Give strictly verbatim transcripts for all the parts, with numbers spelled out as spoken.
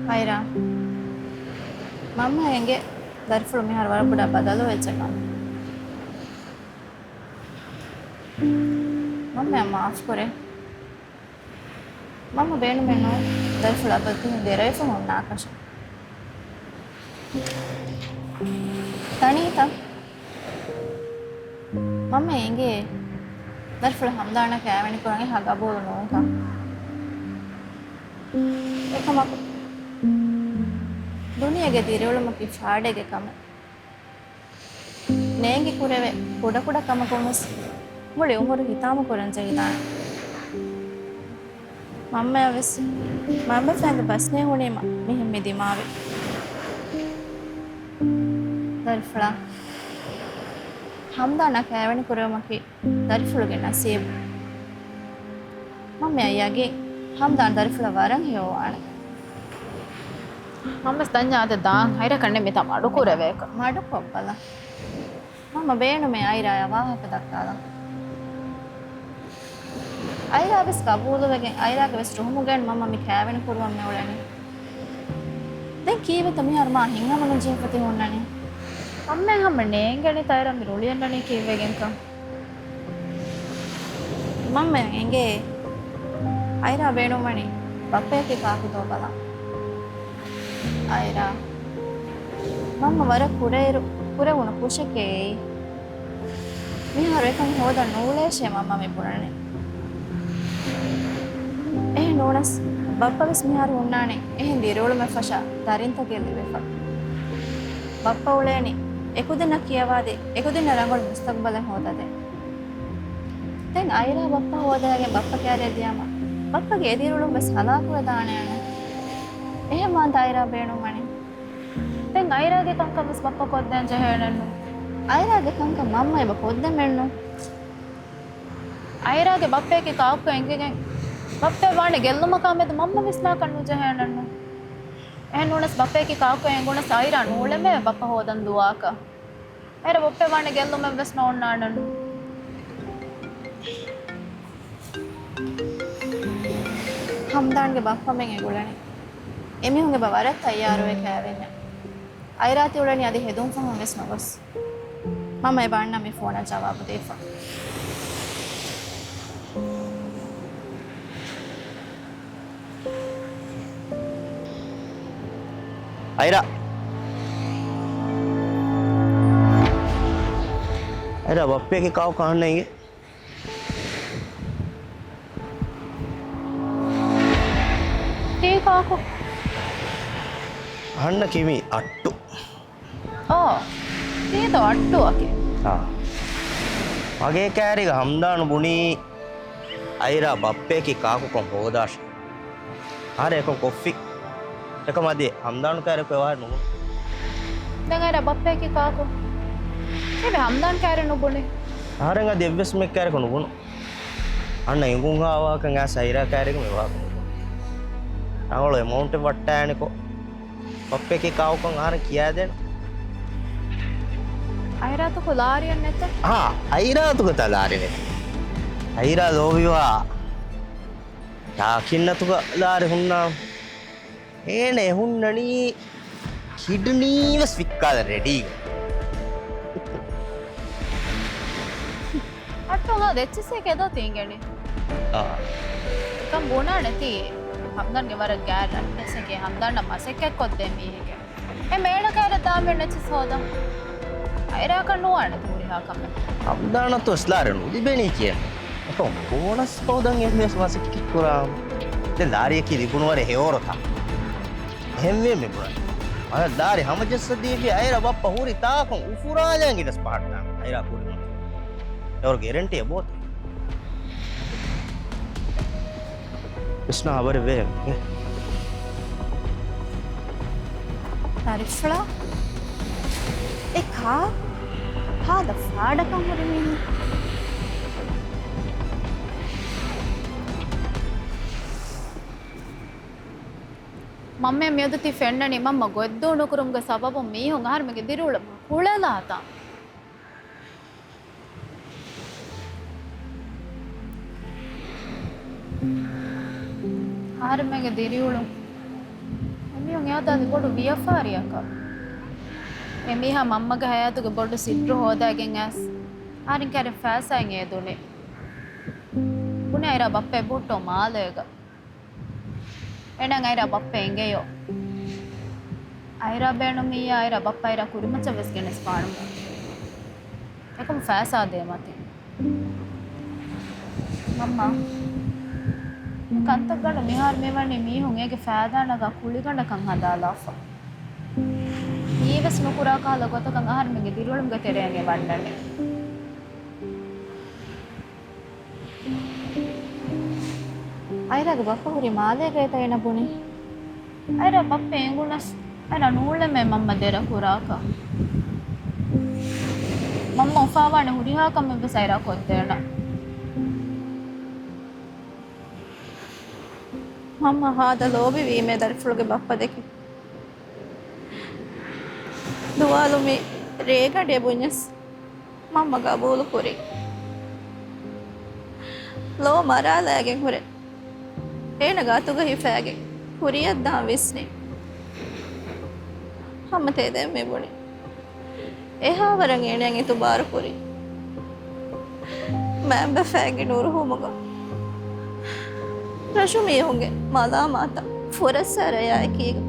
އައިރާ، މަންމަ އެނގޭ ދަރިފުޅު މިހާރު ވަރަށް ބޮޑަށް ބަދަލުވެއްޖެ ކަމަށް. މަންމައަށް މާފުކުރޭ. މަންމަ ބޭނުމެއް ނޫން ދަރިފުޅު އަބަދު ތިހެން ދެރަވެފަ ހުންނާކަށެއް. ދަނީތަ؟ މަންމަ އެނގޭ ދަރިފުޅު ހަމްދާނަށް ކައިވެނި ކުރަން އެހާ ގަބޫލު ނޫންކަން. އެކަމަކު، ދުނިޔޭގެ ދިރިއުޅުމަކީ ފާޑެއްގެ ކަމެއް. ނޭނގި ކުރެވޭ ކުޑަކުޑަ ކަމަކުންވެސް މުޅި އުމުރު ހިތާމަ ކުރަން ޖެހިދާނެ. މަންމައަށްވެސް މަންމަފައިންގެ ބަސްނޭ ހުނީމަ މިހެން މި ދިމާވި. ދަރިފުޅާ، ހަމްދާނާ ކައިވެނި ކުރެވުމަކީ ދަރިފުޅުގެ ނަސީބު. މަންމައަށް ޔަގީން ހަމްދާން ދަރިފުޅަށް ވަރަށް ހެޔޮވާނެ. މަންމަސް ދަންޏާ އަދި ދާން އައިރާ ކަންނެ މިތާ މަޑުކުރެވޭކަށް. މަޑުކޮށްބަލަ. މަންމަ ބޭނުމޭ އައިރާޔާ ވާހަކަ ދައްކާލަން. އައިރާ ވެސް ގަބޫލުވެގެން އައިރާގެ ވެސް ރުހުމުގައި މަންމަ މި ކައިވެނި ކުރުވަން މިއުޅެނީ. ދެން ކީއްވެތަ މިހާރު މާ ހިތްހަމަނުޖެހިފަ ތި ހުންނަނީ؟ މަންމައަށް ހަމަ ނޭނގެނީ އައިރާ މި ރުޅިއަންނަނީ ކީއްވެގެންކަން. މަންމައަށް އެނގޭ އައިރާ ބޭނުންވަނީ ބައްޕަޔަކީ ކާކުތޯ ބަލަން. އައިރާ، މަންމަ ވަރަށް ކުޑައިރު ކުރެވުނު ކުށެކޭ އެއީ. މިހާރު އެކަން ހޯދަން ނޫޅޭށޭ މަންމަ މި ބުނަނީ. އެހެން ނޫނަސް، ބައްޕަ ވެސް މިހާރު ހުންނާނެ އެހެން ދިރިއުޅުމެއް ފަށާ ދަރިންތަކެއް ލިބިފަ. ބައްޕަ އުޅޭނީ އެކުދިންނަށް ކިޔަވާދޭ، އެކުދިންނަށް ރަނގަޅު މުސްތަގުބަލެއް ހޯދާދޭ. ދެން އައިރާ ބައްޕަ ހޯދައިގެން ބައްޕަ ކައިރިއަށް ދިޔާމަ، ބައްޕަގެ އެދިރިއުޅުން ވެސް ހަލާކުވެދާނެ އަނެއް. އެހެން ވާންތަ އައިރާ ބޭނުންވަނީ. ދެން އައިރާގެ ކަންކަން ވެސް ބައްޕަ ކޮށްދޭން ޖެހޭނެއްނު. އައިރާގެ ކަންކަން މަންމަ އެބަ ކޮށްދެމެއްނު. އައިރާގެ ބައްޕަޔަކީ ކާކު އެނގިގެން ބައްޕަ ވާނެ ގެއްލުމަކާމެދު މަންމަ ވިސްނާކަށް ނުޖެހޭނެއްނު. އެހެން ނޫނަސް ބައްޕަޔަކީ ކާކު އެނގުނަސް އައިރާ ނޫޅެމޭ ބައްޕަ ހޯދަން ދުވާކަށް. އައިރާ ބައްޕަ ވާނެ ގެއްލުމެއް ވެސް ނޯންނާނެއްނު. ހަމްދާންގެ ބައްޕަމެން އެ ގުޅެނީ. އެމީހުން އެބަ ވަރަށް ތައްޔާރުވެ ކައިވެންޏާ. އައިރާ ތިއުޅެނީ އަދި ހެދުން ފަހުން ވެސް ނުގޮސް. މަންމަ އެބަ އަންނަ މި ފޯނަށް ޖަވާބު ދީފަ. އައިރާ. އައިރާ ބައްޕަޔަކީ ކާކު އަހަންނަށް އިނގޭ. ތީ ކާކު؟ އަހަންނަކީ މީ އައްޓު. އޯ، ތީ ދޯ އައްޓުއަކީ؟ އާ. މަގޭ ކައިރީގަ ހަމްދާނު ބުނީ އައިރާ ބައްޕަޔަކީ ކާކުކޮށް ހޯދާށޭ. އަހަރެން އެކަން ކޮށްފި. އެކަމަކު އަދި ހަމްދާނު ކައިރިއަކު އެ ވާހަކަ ނުބުނު. ދެން އައިރާ ބައްޕަޔަކީ ކާކު؟ އެބަ ހަމްދާން ކައިރި ނުބުނި. އަހަރެން އަދި އެއްވެސް މީހެއް ކައިރިއަކު ނުބުނު. އަންނަ އެނގުންހާ ވާހަކަ އައިސް އައިރާ ކައިރިއަކު އެ ވާހަކަ ނުބުނު. ރަނގަޅު އެމައުންޓެއް ވައްޓާއިނެކޮށް، ބައްޕަޔަކީ ކާކުކަން އަހަރެން ކިޔާދޭނަން. އައިރާތަކު ލާރިއެއް ނެތަ؟ އާ، އައިރާތަކު ތާ ލާރި ނެތި. އައިރާ ލޯބިވާ ޓާކިން އަތުގަ ލާރި ހުންނާން. އޭނަ އެ ހުންނަނީ ކިޑްނީ ވެސް ވިއްކާލަ ރެޑީގަ. އައްޓު ހާ ދެއްޗިސޭ ކެދޯ ތީނގެނީ. އާ. ކަން ބުނާނެތީ ހަމްދާންގެ ވަރަށް ގާތް ރައްޓެއްސެކޭ ހަމްދާންނަށް މަސައްކަތް ކޮށްދޭ މީހެކޭ. އެ މޭނަ ކައިރަށް ދާމެއް ނެއްޗިސް ހޯދަން. އައިރާކަށް ނުވާނެ ހުރިހާ ކަމެއް. ހަމްދާނަށް ވެސް ލާރި ނުލިބެނީ ކިޔަން. އެކަމް ބޯނަސް ހޯދަން އެންމެސް މަސައްކަތް ކުރާ. ދެން ލާރިއަކީ ލިބުނު ވަރެއް ހެޔޮރޮތަ؟ އެހެންވީމަ މި ބުނަނީ. މަނަ ލާރި ހަމަޖައްސަދީފި އައިރަ ބައްޕަ ހުރި ތާކުން އުފުރާލައިގެން ގިނަސް ބަހައްޓާނެ. އައިރާ ކުރިމަތި. އެވަރު ގެރެންޓީއެއް ބޯތަ؟ ވިސްނާ ހަބަރެއް ވޭ. ދަރިފުޅާ؟ އެ ކާ؟ ހާދަ ފާޑަކަށް ހުރި މީހެއް. މަންމަ މިއަދު ތި ފެންނަނީ މަންމަ ގޮތްދޫ ނުކުރުމުގެ ސަބަބުން މީހުން އަހަރުމެންގެ ދިރިއުޅުމުން ހުޅެލާތާ؟ އަހަރުމެންގެ ދިރިއުޅުން މީހުން އެ ހަދާލީ ބޮޑު ވިޔަފާރިއަކަށް. އެމީހާ މަންމަގެ ހަޔާތުގެ ބޮޑު ސިއްރު ހޯދައިގެން އައިސް، އަހަރެން ކައިރިން ފައިސާއިން އެދުނީ. ބުނި އައިރާ ބައްޕަ އެބަހުއްޓޯ މާލޭގަ. އޭނާ އައިރާ ބައްޕަ އެނގެޔޯ. އައިރާ ބޭނުމިއްޔާ އައިރާ ބައްޕަ އައިރާ ކުރިމައްޗަށް ވެސް ގެނެސްފާނަމަ. އެކަމު ފައިސާ ދޭ މަތިން. މަންމާ، ކަންތައްގަނޑު މިހާރު މިވަނީ މީހުން އޭގެ ފައިދާ ނަގާ ކުޅިގަނޑަކަށް ހަނދާލާފަ. މީވެސް ނުކުރާ ކަހަލަ ގޮތަކަށް އަހަރެމެންގެ ދިރިއުޅުމުގެ ތެރެއަށް އެ ވަންނަނީ. އައިރާގެ ބައްޕަ ހުރީ މާލޭގައިތަ އޭނަ ބުނީ. އައިރާ ބައްޕަ އެނގުނަސް، އައިރާ ނޫޅެމޭ މަންމަ ދެރަ ކުރާކަށް. މަންމަ އުފާވާނެ ހުރިހާ ކަމެއް ވެސް އައިރާ ކޮށްދޭނަން. މަންމަ ހާދަ ލޯބިވީމޭ ދަރިފުޅުގެ ބައްޕަ ދެކެ. ދުވާލުމީ ރޭގަނޑޭ ބުންޏަސް މަންމަ ގަބޫލު ކުރި. ލޯ މަރާލައިގެން ހުރެ އޭނަގެ އަތުގަ ހިފައިގެން ކުރިއަށްދާން ވިސްނި. ހަމަ ތެދެއް މި ބުނި. އެހާ ވަރަށް އޭނައަށް އިތުބާރު ކުރި. މައިންބަފައިގެ ނުރުހުމުގަ ރަށު މީހުންގެ މަލާމާތަށް ފުރައްސާރަޔާ އެކީގަ.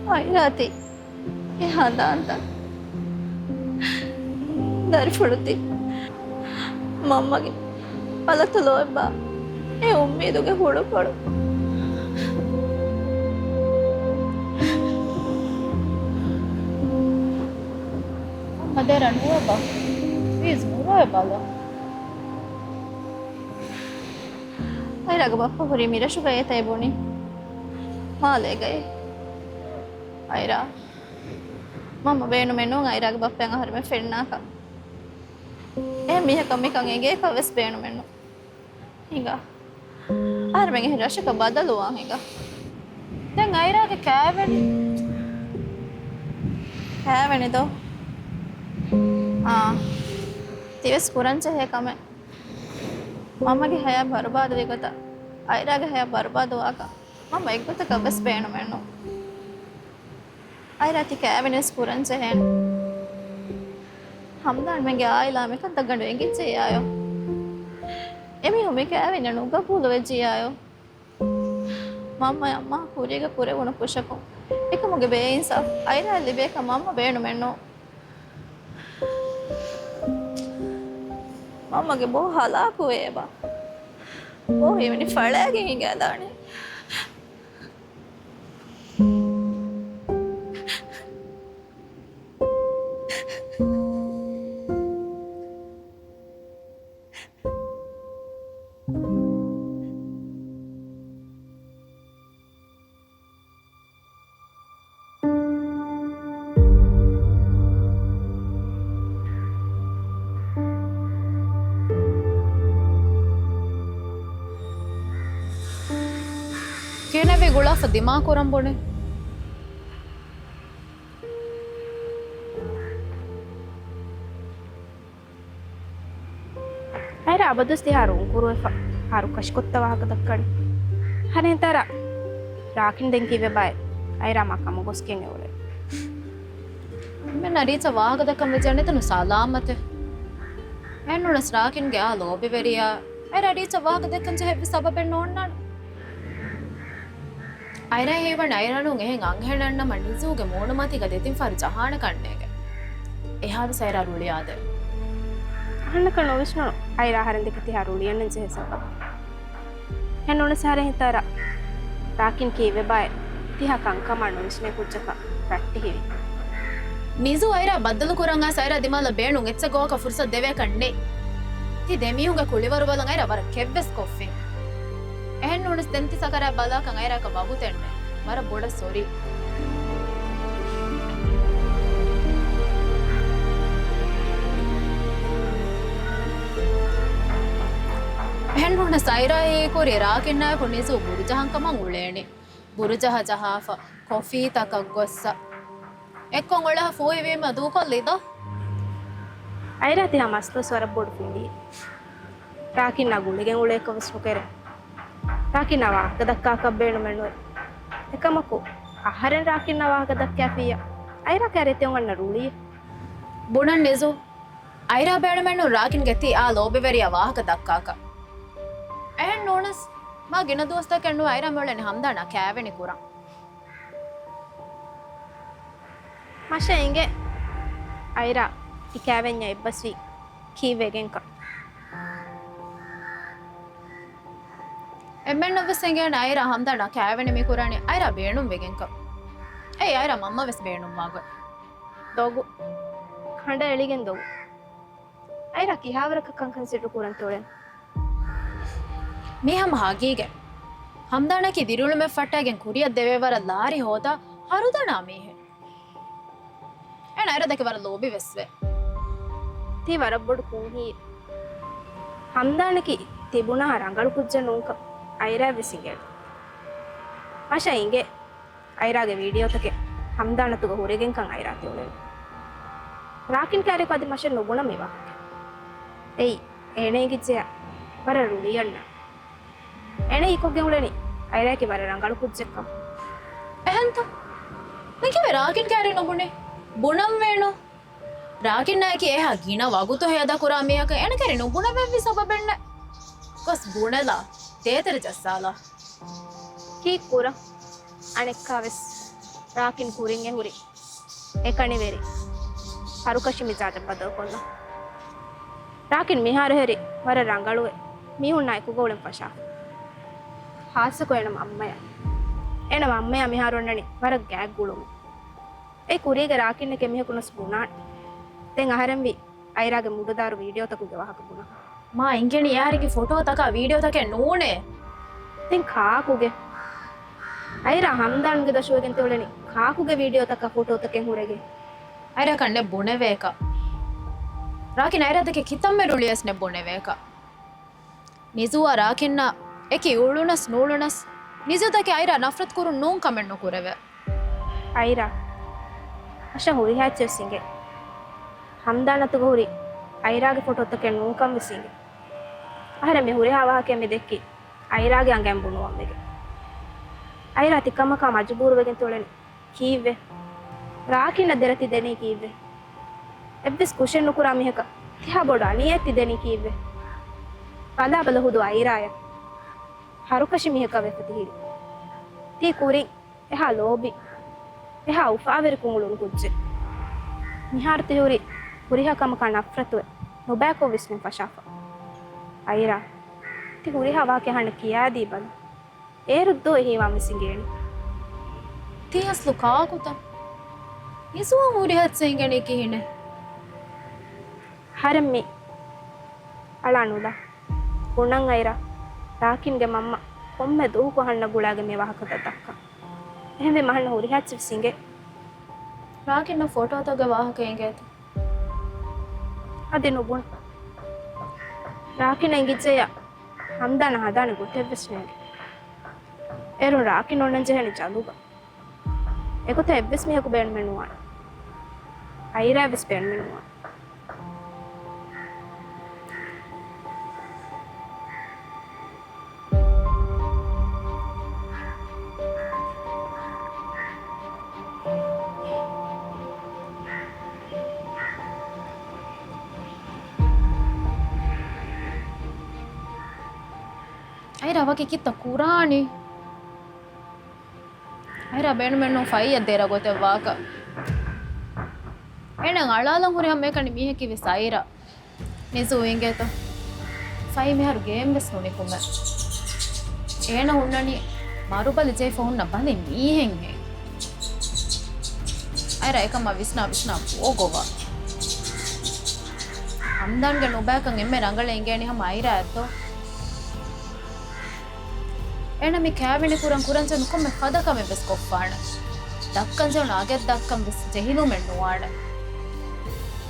އައިރާ ތި އެ ހަނދާންތައް ދަރިފުޅު ތި މަންމަގެ އަލަތު ލޯތްބާ އެ އުއްމީދުގެ ހުޅުކޮޅު. މަންމަ ދެރަ ނުވެބަ. ޕްލީޒް ނުރޮއެބަލަ. އައިރާގެ ބައްޕަ ހުރީ މިރަށުގައޭތަ އެ ބުނީ. މާލޭގައޭ. އައިރާ. މަންމަ ބޭނުމެއް ނޫން އައިރާގެ ބައްޕައަށް އަހަރެމެން ފެންނާކަށް. އެހެން މީހަކަށް މިކަން އެނގޭކަށް ވެސް ބޭނުމެއް ނޫން. ހިނގާ. އަހަރެމެން އެހެން ރަށަކަށް ބަދަލުވާން ހިނގާ. ދެން އައިރާގެ ކާވެނި. ކާވެނި ދޯ؟ އާ. ތިވެސް ކުރަންޖެހޭ ކަމެއް. މަންމަގެ ހަޔާތް ބަރުބާދުވި ގޮތަށް އައިރާގެ ހަޔާތް ބަރުބާދުވާކަށް މަންމަ އެއްގޮތަކަށް ވެސް ބޭނުމެއް ނޫން. އައިރާ ތި ކާވެނިވެސް ކުރަން ޖެހޭނެ. ހަމްދާންމެންގެ އާއިލާ މިކަންތައްގަނޑު އެނގިއްޖެއްޔާޔޯ؟ އެމީހުން މި ކާވެންޏަށް ނުގަބޫލުވެއްޖިއްޔާޔޯ؟ މަންމަ އައްމާ ކުރީގަ ކުރެވުނު ކުށަކުން އެކަމުގެ ބޭއިންސާފް އައިރާއަށް ލިބޭކަށް މަންމަ ބޭނުމެއް ނޫން. މަންމަގެ ބޯ ހަލާކުވޭ އެބަ. ބޯ ހީވަނީ ފަޅައިގެން ހިނގާލާނެ. ކިހިނެއްވީ ގުޅާފަ ދިމާކުރަން ބުނި؟ އައިރާ އަބަދުވެސް ތިހާ ރޫންކުރުވެފަ، ހާރު ކަށިކޮށްތަ ވާހަކަ ދައްކަނީ؟ ހަރެން ތަރަ، ރާކިން ދެން ކީއްވެ ބައެއް؟ އައިރާ މާ ކަމުގޮސްގެން އެއުޅޭ. މެންނަ ރީޗަށް ވާހަކަ ދައްކަން ވެއްޖެ ނެތަނު ސަލާމަތެއް. އެހެންނޫނަސް ރާކިންގެ އާ ލޯބިވެރިޔާ އައިރާ ރީޗަށް ވާހަކަ ދައްކަން ޖެހެއްވި ސަބަބެއް ނޯންނާނެ. އައިރާ ހީވަނީ އައިރާ ނޫން އެހެން އަންހެނެއްނަމަ ނިޒޫގެ މޫނުމަތީގަ ދެތިން ފަހަރު ޖަހާނެ ކަންނޭނގެ. އެހާވެސް އައިރާ ރުޅިއާދޭ. އަހަންނަކަށް ނުވިސްނުނު އައިރާ އަހަރެން ދެކެ ތިހާ ރުޅިއަންނަން ޖެހޭ ސަބަބު. އެހެންނޫނަސް އަހަރެން ހިތަށް އަރާ. ރާކިން ކީއްވެ ބައެއް؟ ތިހާ ކަންކަމާ ނުވިސްނޭ ކުއްޖަކަށް ރައްޓެހިވި. ނިޒޫ އައިރާ ބައްދަލުކުރަން އައިސް އައިރާ ދިމާލަށް ބޭނުން އެއްޗެއް ގޮވާކަށް ފުރުސަތު ދެވޭކަށް ނެތް. ތި ދެމީހުންގެ ކުޅިވަރުބަލަން އައިރާ ވަރަށް ކެތްވެސް ކޮށްފިން. އެހެންނޫނަސް ދެން ތި ސަކަރާތް ބަލާކަށް އައިރާއަކަށް ވަގުތެއް ނެތް. ވަރަށް ބޮޑަށް ސޮރީ. އެހެންނޫނަސް އައިރާ ހީކުރީ ރާކިންނާއެކު ނިޒޫ ބުރުޖަހަން ކަމަށް އުޅޭނީ. ބުރުޖަހަ ޖަހާފަ، ކޮފީތަކަށް ގޮއްސަ. އެއްކޮށް އުޅޭހާ ފޫހިވީމަ ދޫކޮށްލީ ދޯ؟ އައިރާ ތިހާ މަސްތުވެސް ވަރަށް ބޮޑު ފިނޑިއެއް. ރާކިންނާ ގުޅިގެން އުޅޭކަށް ވެސް ނުކެރޭ. ރާކިން އާ ވާހަކަ ދައްކާކަށް ބޭނުމެއްނުވޭ. އެކަމަކު، އަހަރެން ރާކިން އާ ވާހަކަ ދައްކާފިއްޔާ، އައިރާ ކާރި އެތެއް އޮންނަ ރުޅިއެއް. ބުނަން ނިޒޫ، އައިރާ ބޭނުމެއްނު ރާކިންގެ ތި އާ ލޯބިވެރިޔާ ވާހަކަ ދައްކާކަށް. އެހެން ނޫނަސް، މާ ގިނަ ދުވަސްތަކެއް ނުވެ އައިރާ މިއުޅެނީ ހަމްދާނާ ކާވެނި ކުރަން. މަށަށް އިނގޭ އައިރާ ތި ކާވެންޏާ އެއްބަސްވީ ކީއްވެގެންކަން. އެންމެންނަށްވެސް އެނގޭނެ އައިރާ ހަމްދާނާ ކާވެނި މި ކުރަނީ އައިރާ ބޭނުންވެގެންކަން. އެއީ އައިރާ މަންމަވެސް ބޭނުންވާގޮތް. ދޮގު. ކަނޑައެޅިގެން ދޮގު. އައިރާ ކިހާވަރަކަށް ކަން ކަންސިޑަރ ކުރަން ތެ އުޅެނީ؟ މީ ހަމަ ހަގީގަތް. ހަމްދާނަކީ ދިރިއުޅުމެއް ފައްޓައިގެން ކުރިއަށް ދެވޭ ވަރަށް ލާރި ހޯދާ ހަރުދަނާ މީހެއް. އޭނަ އައިރާ ދެކެ ވަރަށް ލޯބިވެސްވޭ. ތީ ވަރަށް ބޮޑު ކުންހީއެއް. ހަމްދާނަކީ ތި ބުނާ ރަނގަޅު ކުއްޖެއް ނޫންކަން އައިރާ ވެސް އިނގޭ. މަށަށް އިނގޭ އައިރާގެ ވީޑިއޯތަކެއް ހަމްދާން އަތުގަ ހުރެގެންކަން އައިރާ ތި އުޅެނީ. ރާކިން ކާރިއަކު އަދި މަށެއް ނުބުނަން މި ވާހަކަ. އެއީ، އޭނަ އެނގިއްޖެޔާ ވަރަށް ރުޅިއަންނަ. އޭނަ ހީކޮށްގެން އުޅެނީ އައިރާއަކީ ވަރަށް ރަނގަޅު ކުއްޖެއްކަން. އެހެންތަ؟ މިކަމެއް ރާކިން ކާރި ނުބުނޭ. ބުނަން ވޭނު. ރާކިންނާއެކީ އެހާ ގިނަ ވަގުތު ހޭދަކުރާ މީހަކަށް އޭނަ ކާރި ނުބުނެވޭންވީ ސަބަބެއްނެއް. ގޮސް ބުނެލާ، ދޭތެރެ ޖައްސާލާ. ކީއްކުރަން؟ އަނެއްކާވެސް ރާކިން ކުރިން އެހުރި އެކަނިވެރި ހަރުކަށި މިޒާޖަށް ބަދަލުކޮށްލަން. ރާކިން މިހާރު ހެރި ވަރަށް ރަނގަޅުވެ، މީހުންނާ އެކުގަ އުޅެން ފަށާފަ. ހާއްސަކޮށް އޭނަ މަންމަޔާ. އޭނަ މަންމަޔާ މިހާރު އޮންނަނީ ވަރަށް ގާތް ގުޅުމެއް. އެ ކުރީގެ ރާކިންއެކޭ މީހަކު ނުސް ބުނާނެ. ދެން އަހަރެންވީ އައިރާގެ މުޑުދާރު ވީޑިއޯތަކުގެ ވާހަކަ ބުނަން. މާ އިނގެނީ އެހާރެންގެ ފޮޓޯތަކާ ވީޑިއޯތަކެއް ނޫނޭ. ދެން ކާކުގެ؟ އައިރާ ހަމްދާންގެ ދަށުވެގެން ތިއުޅެނީ ކާކުގެ ވީޑިއޯތަކާ ފޮޓޯތަކެއް ހުރެގެން؟ އައިރާ ކަންނެ ބުނެވޭކަށް. ރާކިން އައިރާ ދެކެ ކިތަންމެ ރުޅިޔަސް ނެ ބުނެވޭކަށް. ނިޒޫއާ ރާކިންނާ އެކި އުޅުނަސް ނޫޅުނަސް، ނިޒޫ ދެކެ އައިރާ ނަފްރަތު ކުރުން ނޫން ކަމެއް ނުކުރެވޭ. އައިރާ، އަށަށް ހުރިހާ އެއްޗެއް ވެސް އިނގޭ. ހަމްދާން އަތުގަ ހުރި އައިރާގެ ފޮޓޯތަކެއް ނޫންކަން ވެސް އިނގޭ. އަހަރެން މި ހުރިހާ ވާހަކައެއް މި ދެއްކީ އައިރާގެ އަނގައިން ބުނުވަން ވެގެން. އައިރާ ތި ކަމަކާ މަޖުބޫރު ވެގެން ތިއުޅެނީ ކީއްވެ؟ ރާކިންނަށް ދެރަ ތި ދެނީ ކީއްވެ؟ އެއްވެސް ކުށެއް ނުކުރާ މީހަކަށް ތިހާ ބޮޑު އަނިޔާއެއް ތި ދެނީ ކީއްވެ؟ ބަލާބަލަ ހުދު އައިރާޔަށް. ހަރުކަށި މީހަކާ ވެފަ ތި ހިރީ. ތީ ކުރިން އެހާ ލޯބި، އެހާ އުފާވެރިކޮށް އުޅުނު ކުއްޖެއް. މިހާރު ތި ހުރީ ހުރިހާ ކަމަކާ ނަފްރަތުވެ، ނުބައިކޮށް ވިސްނެން ފަށާފަ. އައިރާ، ތި ހުރިހާ ވާހަކައެއް އަހަންނަށް ކިޔާދީ ބަލަ. އޭރު ދޯ އެހީވާން ވެސް އިނގޭނީ. ތީ އަސްލު ކާކުތަ؟ ނިޒޫއަށް ހުރިހާ އެއްޗެއް އިނގެނީ ކިހިނެއް؟ އަހަރެން މި އަޅާ ނުލާ. ބުނަން އައިރާ، ރާކިންގެ މަންމަ ކޮންމެ ދުވަހަކު އަހަންނަށް ގުޅާގެން މި ވާހަކަތައް ދައްކަން. އެހެންވީމަ އަހަންނަށް ހުރިހާ އެއްޗެއް ވެސް އިނގޭ. ރާކިންނަށް ފޮޓޯތަކުގެ ވާހަކަ އިނގޭތަ؟ އަދި ނުބުނަ. ރާކިން އެނގިއްޖެޔާ ހަމްދާން ހަދާނެ ގޮތެއް ވެސް ނޭނގެ. އޭރުން ރާކިން އޮންނަން ޖެހެނީ ޖަލުގަ. އެގޮތަށް އެއްވެސް މީހަކު ބޭނުމެއް ނުވާނެ. އައިރާ ވެސް ބޭނުމެއް ނުވާނެ. އައިރާ ވަކި ކިތައް ކުރާނީ؟ އައިރާ ބޭނުމެއްނު ފައިއަށް ދެރަ ގޮތެއް ވާކަށް. އޭނަ އަޅާލަން ހުރި ހަމައެކަނި މީހަކީ ވެސް އައިރާ. ނިޒޫ އިނގޭތަ؟ ފައި މިހާރު ގޭން ވެސް ނުނިކުމެ. އޭނަ ހުންނަނީ މަރުބަލި ޖެހިފަ ހުންނަ ބަލި މީހެއްހެން. އައިރާ އެކަމާ ވިސްނާ ވިސްނާ ބޯ ގޮވާ. ހަމްދާންގެ ނުބައިކަން އެންމެ ރަނގަޅަށް އިނގޭނީ ހަމަ އައިރާ އަތްތޯ؟ އޭނަ މި ކާވެނި ކުރަން ކުރަންޖެހުނު ކޮންމެ ފަދަ ކަމެއް ވެސް ކޮށްފާނެ. ދައްކަންޖެހުނު އަގެއް ދައްކަން ވެސް ޖެހިލުމެއް ނުވާނެ.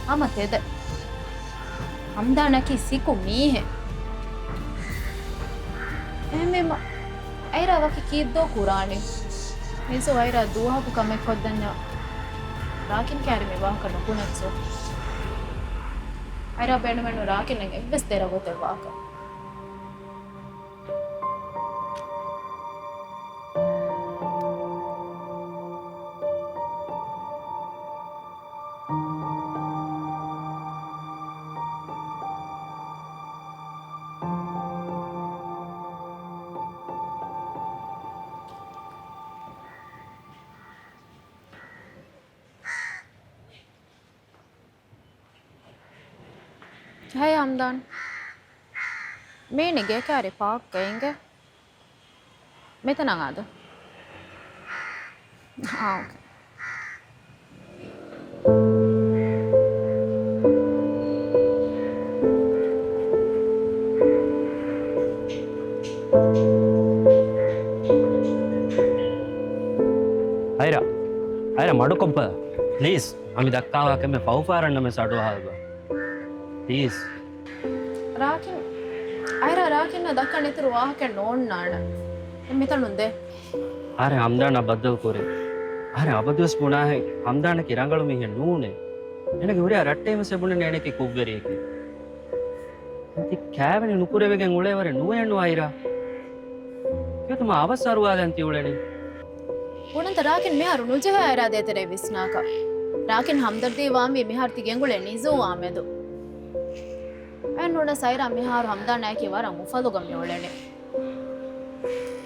ހަމަ ތެދެއް. ހަމްދާނަކީ ސިކު މީހެއް. އެހެންވީމަ އައިރާ ވަކި ކީއްދޯ ކުރާނީ؟ ނިޒޫ އައިރާ ދުވަހަކު ކަމެއް ކޮށްދަންޏާ ރާކިން ކާރި މި ވާހަކަ ނުބުނައްޗޯ؟ އައިރާ ބޭނުމެއްނު ރާކިންއަށް އެއްވެސް ދެރަ ގޮތެއް ވާކަށް. ހައި ހަމްދާން. މީނި ގޭ ކާރި ޕާކް ގައިންގެ. މިތަނަށް އާދެ. އާ، އޯކޭ. އައިރާ، އައިރާ މަޑުކޮށްބަލަ. ޕްލީޒް. އަމި ދައްކާ ވާހަކަ އެންމެ ފަހު ފަހަރަށް ނަމަ ސަޑު އަހާލަބަ. ޕްލީޒް. ރާކިން، އައިރާ ރާކިންނަށް ދައްކަން އިތުރު ވާހަކަ ނޯންނާނެ. މިތަނުން ދޭ. އަހަރެން ހަމްދާނާ ބައްދަލު ކުރޭ. އަހަރެން އަބަދުވެސް ބުނާހެން ހަމްދާނަކީ ރަނގަޅު މީހެއް ނޫނޭ. އޭނަގެ ހުރިހާ ރައްޓެހިން ވެސް އެ ބުނަނީ އޭނަކީ ކުށްވެރިއެކޭ. ތި ކާވެނި ނުކުރެވިގެން އުޅޭވަރެއް ނުވޭނު އައިރާ. ކިޔަތަ މާ އަވަސް އަރުވާލަން ތި އުޅެނީ. ބުނަންތަ ރާކިން މިހާރު ނުޖެހޭ އައިރާ ދޭތެރޭ ވިސްނާކަށް. ރާކިން ހަމްދަރްދީ ވާންވީ މިހާރު ތި ގެންގުޅޭ ނިޒޫއާ މެދު. އެހެން ނޫނަސް އައިރާ މިހާރު ހަމްދާނާއެކީ ވަރަށް އުފަލުގަ މި އުޅެނީ.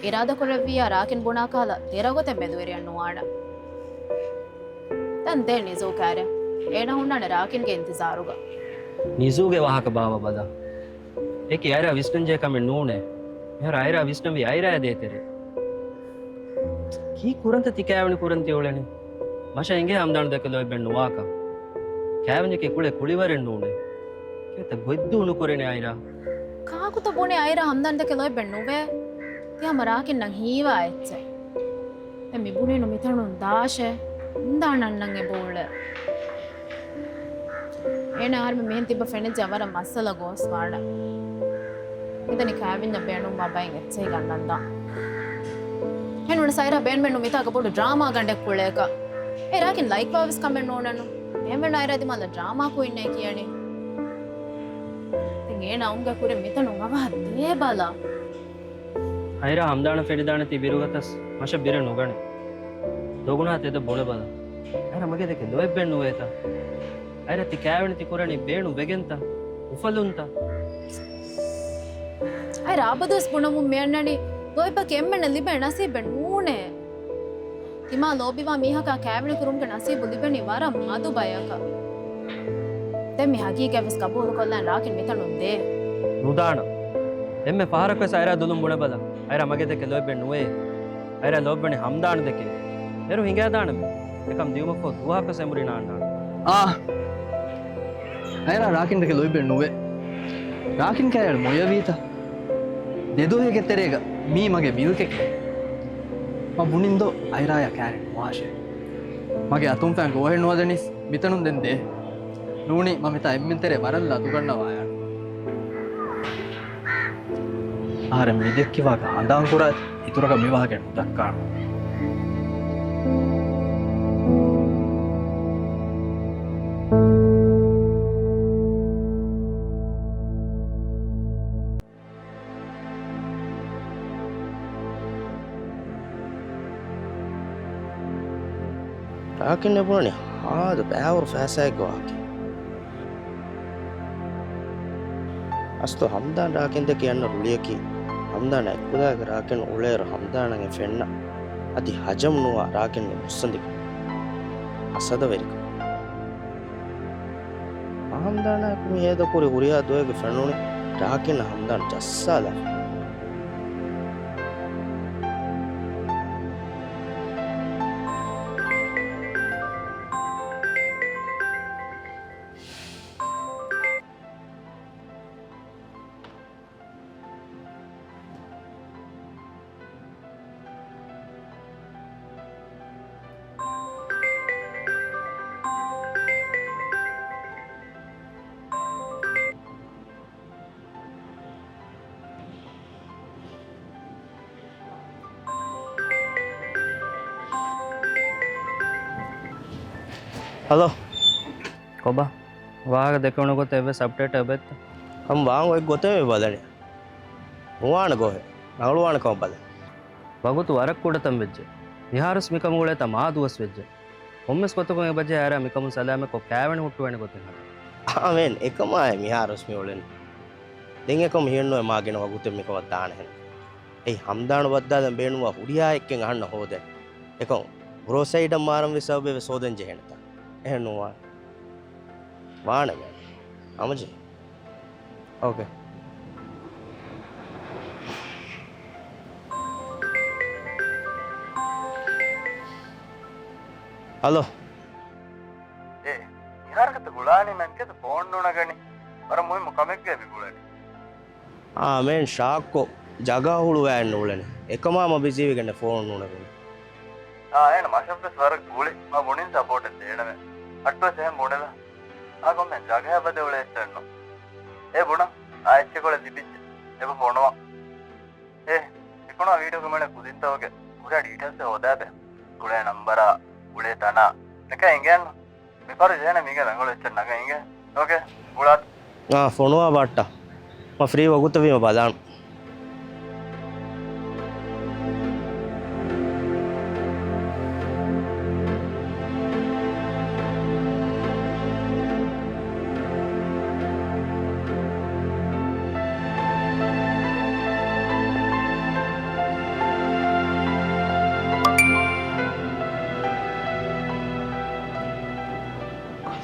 އިރާދަކުރެއްވިއްޔާ ރާކިން ބުނާ ކަހަލަ ދެރަގޮތެއް މެދުވެރިއެއް ނުވާނެ. ދެން ދޭ ނިޒޫ ކާރެއް. އޭނަ ހުންނާނެ ރާކިންގެ އިންތިޒާރުގަ. ނިޒޫގެ ވާހަކަ ބާއްވަ ބަލަ. އެކި އައިރާ ވިސްނަންޖެހޭ ކަމެއް ނޫނޭ. މިހާރު އައިރާ ވިސްނަންވީ އައިރާ ދޭތެރޭ. ކީއް ކުރަންތަ ތި ކާވެނި ކުރަން ތި އުޅެނީ؟ މަށަށް އެނގޭ ހަމްދާން ދެކެ ލޯތްބެއް ނުވާކަން. ކާވެންޏަކީ ކުޅެ ކުޅިވަރެއް ނޫނޭ. ކިޔަތަ ގޮތްދޫ ނުކުރެނީ އައިރާ. ކާކުތަ ބުނީ އައިރާ ހަމްދާން ދެކެ ލޯތްބެއް ނުވޭ؟ ތި ހަމަ ރާކިންނަށް ހީވާ އެއްޗެއް. ދެން މި ބުނީނު މިތަނުން ދާށޭ. ހަމްދާން އަންނަން އެބަ އުޅޭ. އޭނަ އަހަރުމެން މިހެން ތިއްބަ ފެނިއްޖެ ވަރަށް މައްސަލަ ގޯސްވާނެ. މިދަނީ ކާވެންޏަށް ބޭނުންވާ ބައެއް އެއްޗެހި ގަންނަންދާ. އެހެން ނޫނަސް އައިރާ ބޭނުމެއްނު މިތާގަ ބޮޑު ޑްރާމާ ގަނޑެއް ކުޅޭކަށް. އޭ ރާކިން ލައިކްވާވެސް ކަމެއް ނޯންނަނު. އެހެންވެ އައިރާ ދިމާލަށް ޑްރާމާ ކުއިންނޭ ކިޔަނީ. ދެން އޭނަ އައުމުގެ ކުރިން މިތަނުން އަވަހަށް ދޭބަލަ. އައިރާ ހަމްދާނަށް ފެނިދާނެތީ ބިރުގަތަސް މަށަށް ބިރެއް ނުގަނެ. ދޮގުނާ ތެދަށް ބުނެބަލަ. އައިރާ މަގޭ ދެކެ ލޯތްބެއް ނުވޭތަ؟ އައިރާ ތި ކާވެނި ތި ކުރަނީ ބޭނުން ވެގެންތަ؟ އުފަލުންތަ؟ އައިރާ އަބަދުވެސް ބުނަމުން މި އަންނަނީ ލޯތްބަކީ އެންމެންނަށް ލިބޭ ނަސީބެއް ނޫނޭ. ތިމާ ލޯބިވާ މީހަކާ ކާވެނި ކުރުމުގެ ނަސީބު ލިބެނީ ވަރަށް މަދު ބަޔަކަށް. ދެން މި ހަގީގަތް ވެސް ގަބޫލުކޮށްލަން ރާކިން މިތަނުން ދޭ. ނުދާނަ. އެންމެ ފަހަރަކުވެސް އައިރާ ދުލުން ބުނެބަލަ. އައިރާ މަގޭ ދެކެ ލޯތްބެއް ނުވޭ. އައިރާ ލޯތްބެނީ ހަމްދާން ދެކެ. އޭރު ހިނގާދާނަމޭ. އެކަމް ދިޔުމަށްފަހު ދުވަހަކުވެސް އެނބުރި ނާންނާނެ. އާ. އައިރާ ރާކިން ދެކެ ލޯތްބެއް ނުވޭ. ރާކިން ކައިރި މޮޔަވީތަ؟ ދެދުވަހެއްގެ ތެރޭގަ މީ މަގޭ މިލްކެކޭ. މަ ބުނިންދޯ އައިރާޔާ ކާރި ނުވާށޭ. މަގޭ އަތުން ފައިން ގޯހެއް ނުވަދެނީސް މިތަނުން ދެން ދޭ. ނޫނީ މަ މިތާ އެންމެން ތެރޭ ވަރަށް ލަދުގަންނަވާ އަޔާން. އަހަރެން މި ދެއްކި ވާހަކަ ހަނދާން ކުރާތި އިތުރަކަށް މި ވާހަކަ ނުދައްކާނަން. ރާކިން އެބުނަނީ ހާދަ ބައިވަރު ފައިސާއެއްގެ ވާހަކަ. އަސްލު ހަމްދާން ރާކިން ދެކެ އަންނަ ރުޅިއަކީ، ހަމްދާން އެއްކުލައިގަ ރާކިން އުޅޭއިރު ހަމްދާނަށް އެ ފެންނަ އަދި ހަޖަމް ނުވާ ރާކިންގެ މުއްސަނދި ހަސަދަވެރިކަން. ހަމްދާނާއެކު މި ހޭދަކުރި ހުރިހާ ދުވަހެއްގެ ފެނުނީ ރާކިން ހަމްދާން ޖައްސާލާފަ. ހަލޯ. ކޮބާ؟ ވާހަކަ ދެކެވުނު ގޮތަށް އެއްވެސް އަޕްޑޭޓެއް އެބައޮތްތަ؟ ހަމަ ވާން އޮތް ގޮތެއް މި ބަލަނީ. ނުވާނެ ގޯހެއް. ރަނގަޅުވާނެ ކަމަށް ބަލަނީ. ވަގުތު ވަރަށް ކުޑަތަން ވެއްޖެ. މިހާރުވެސް މިކަމަށް އުޅޭތާ މާ ދުވަސް ވެއްޖެ. ކޮންމެސް ގޮތަކުން އެބަޖެހޭ އައިރާ މިކަމުން ސަލާމަތްކޮށް ކާވެނި ހުއްޓުވޭނެ ގޮތެއް ހަދަން. އާމެން. އެކަމާއި މިހާރުވެސް މި އުޅެނީ. ދެން އެކަމު ހިޔެއްނުވޭ މާ ގިނަ ވަގުތެއް މިކަމަށް ދާނެހެން. އެއީ ހަމްދާން ބައްދާލަން ބޭނުންވާ ހުރިހާ އެއްޗެއް އަހަންނަށް ހޯދޭނެ. އެކަމު ބްރޯ ސައިޑަށް މާރަންވީ ސަބަބެއް ވެސް ހޯދަން ޖެހޭނެތާ. އެހެން ނުވާނެ. ވާނެ މޭ. ހަމަޖެހި. އޯކޭ. ހަލޯ. އޭ، މިހާރަކަށް ގުޅާނީ ނަން ކޭތަ ފޯން ނުނަގަނީ؟ ވަރަށް މުހިއްމު ކަމެއްގައި މި ގުޅަނީ. އާ، މޭން ޝާއްކު ޖަގާ ހުޅުވާ ނޫޅެނީ. އެކަމާ މަ ބިޒީވެގެން ފޯން ނުނަގަނީ. އާ، އޭނަ މަށަށްވެސް ވަރަށް ގުޅި. މަ ބުނިން ސަޕޯޓެއް ދޭނަމޭ. އައްޓުވެސް އެހެން ބުނެލާ. އާ، ކޮންމެ ޖަގަޔަށް ވަދެ އުޅޭ އެއްޗެއްނު. އޭ ބުނާ، އާ އެއްޗެއް ކޮޅެއް ލިބިއްޖެ. އެބަ ފޮނުވާ. އޭ، މިކުނާ ވީޑިއޯ ކެމެރާ ކުދިންތަކުގެ ކުރާ ޑީޓެއިލްސް ހޯދާބެ. ކުޅޭ ނަންބަރާ، އުޅޭ ތަނާ. ނެކަ އިނގޭން. މިފަހަރު ޖޭނަ މީގެ ރަނގަޅު އެއްޗެއް ނަގަ އިނގޭ. އޯކޭ، ގުޅާ. އާ، ފޮނުވާ ބާއްޓަ. މަ ފްރީ ވަގުތަށް ވީމަ ބަލާން.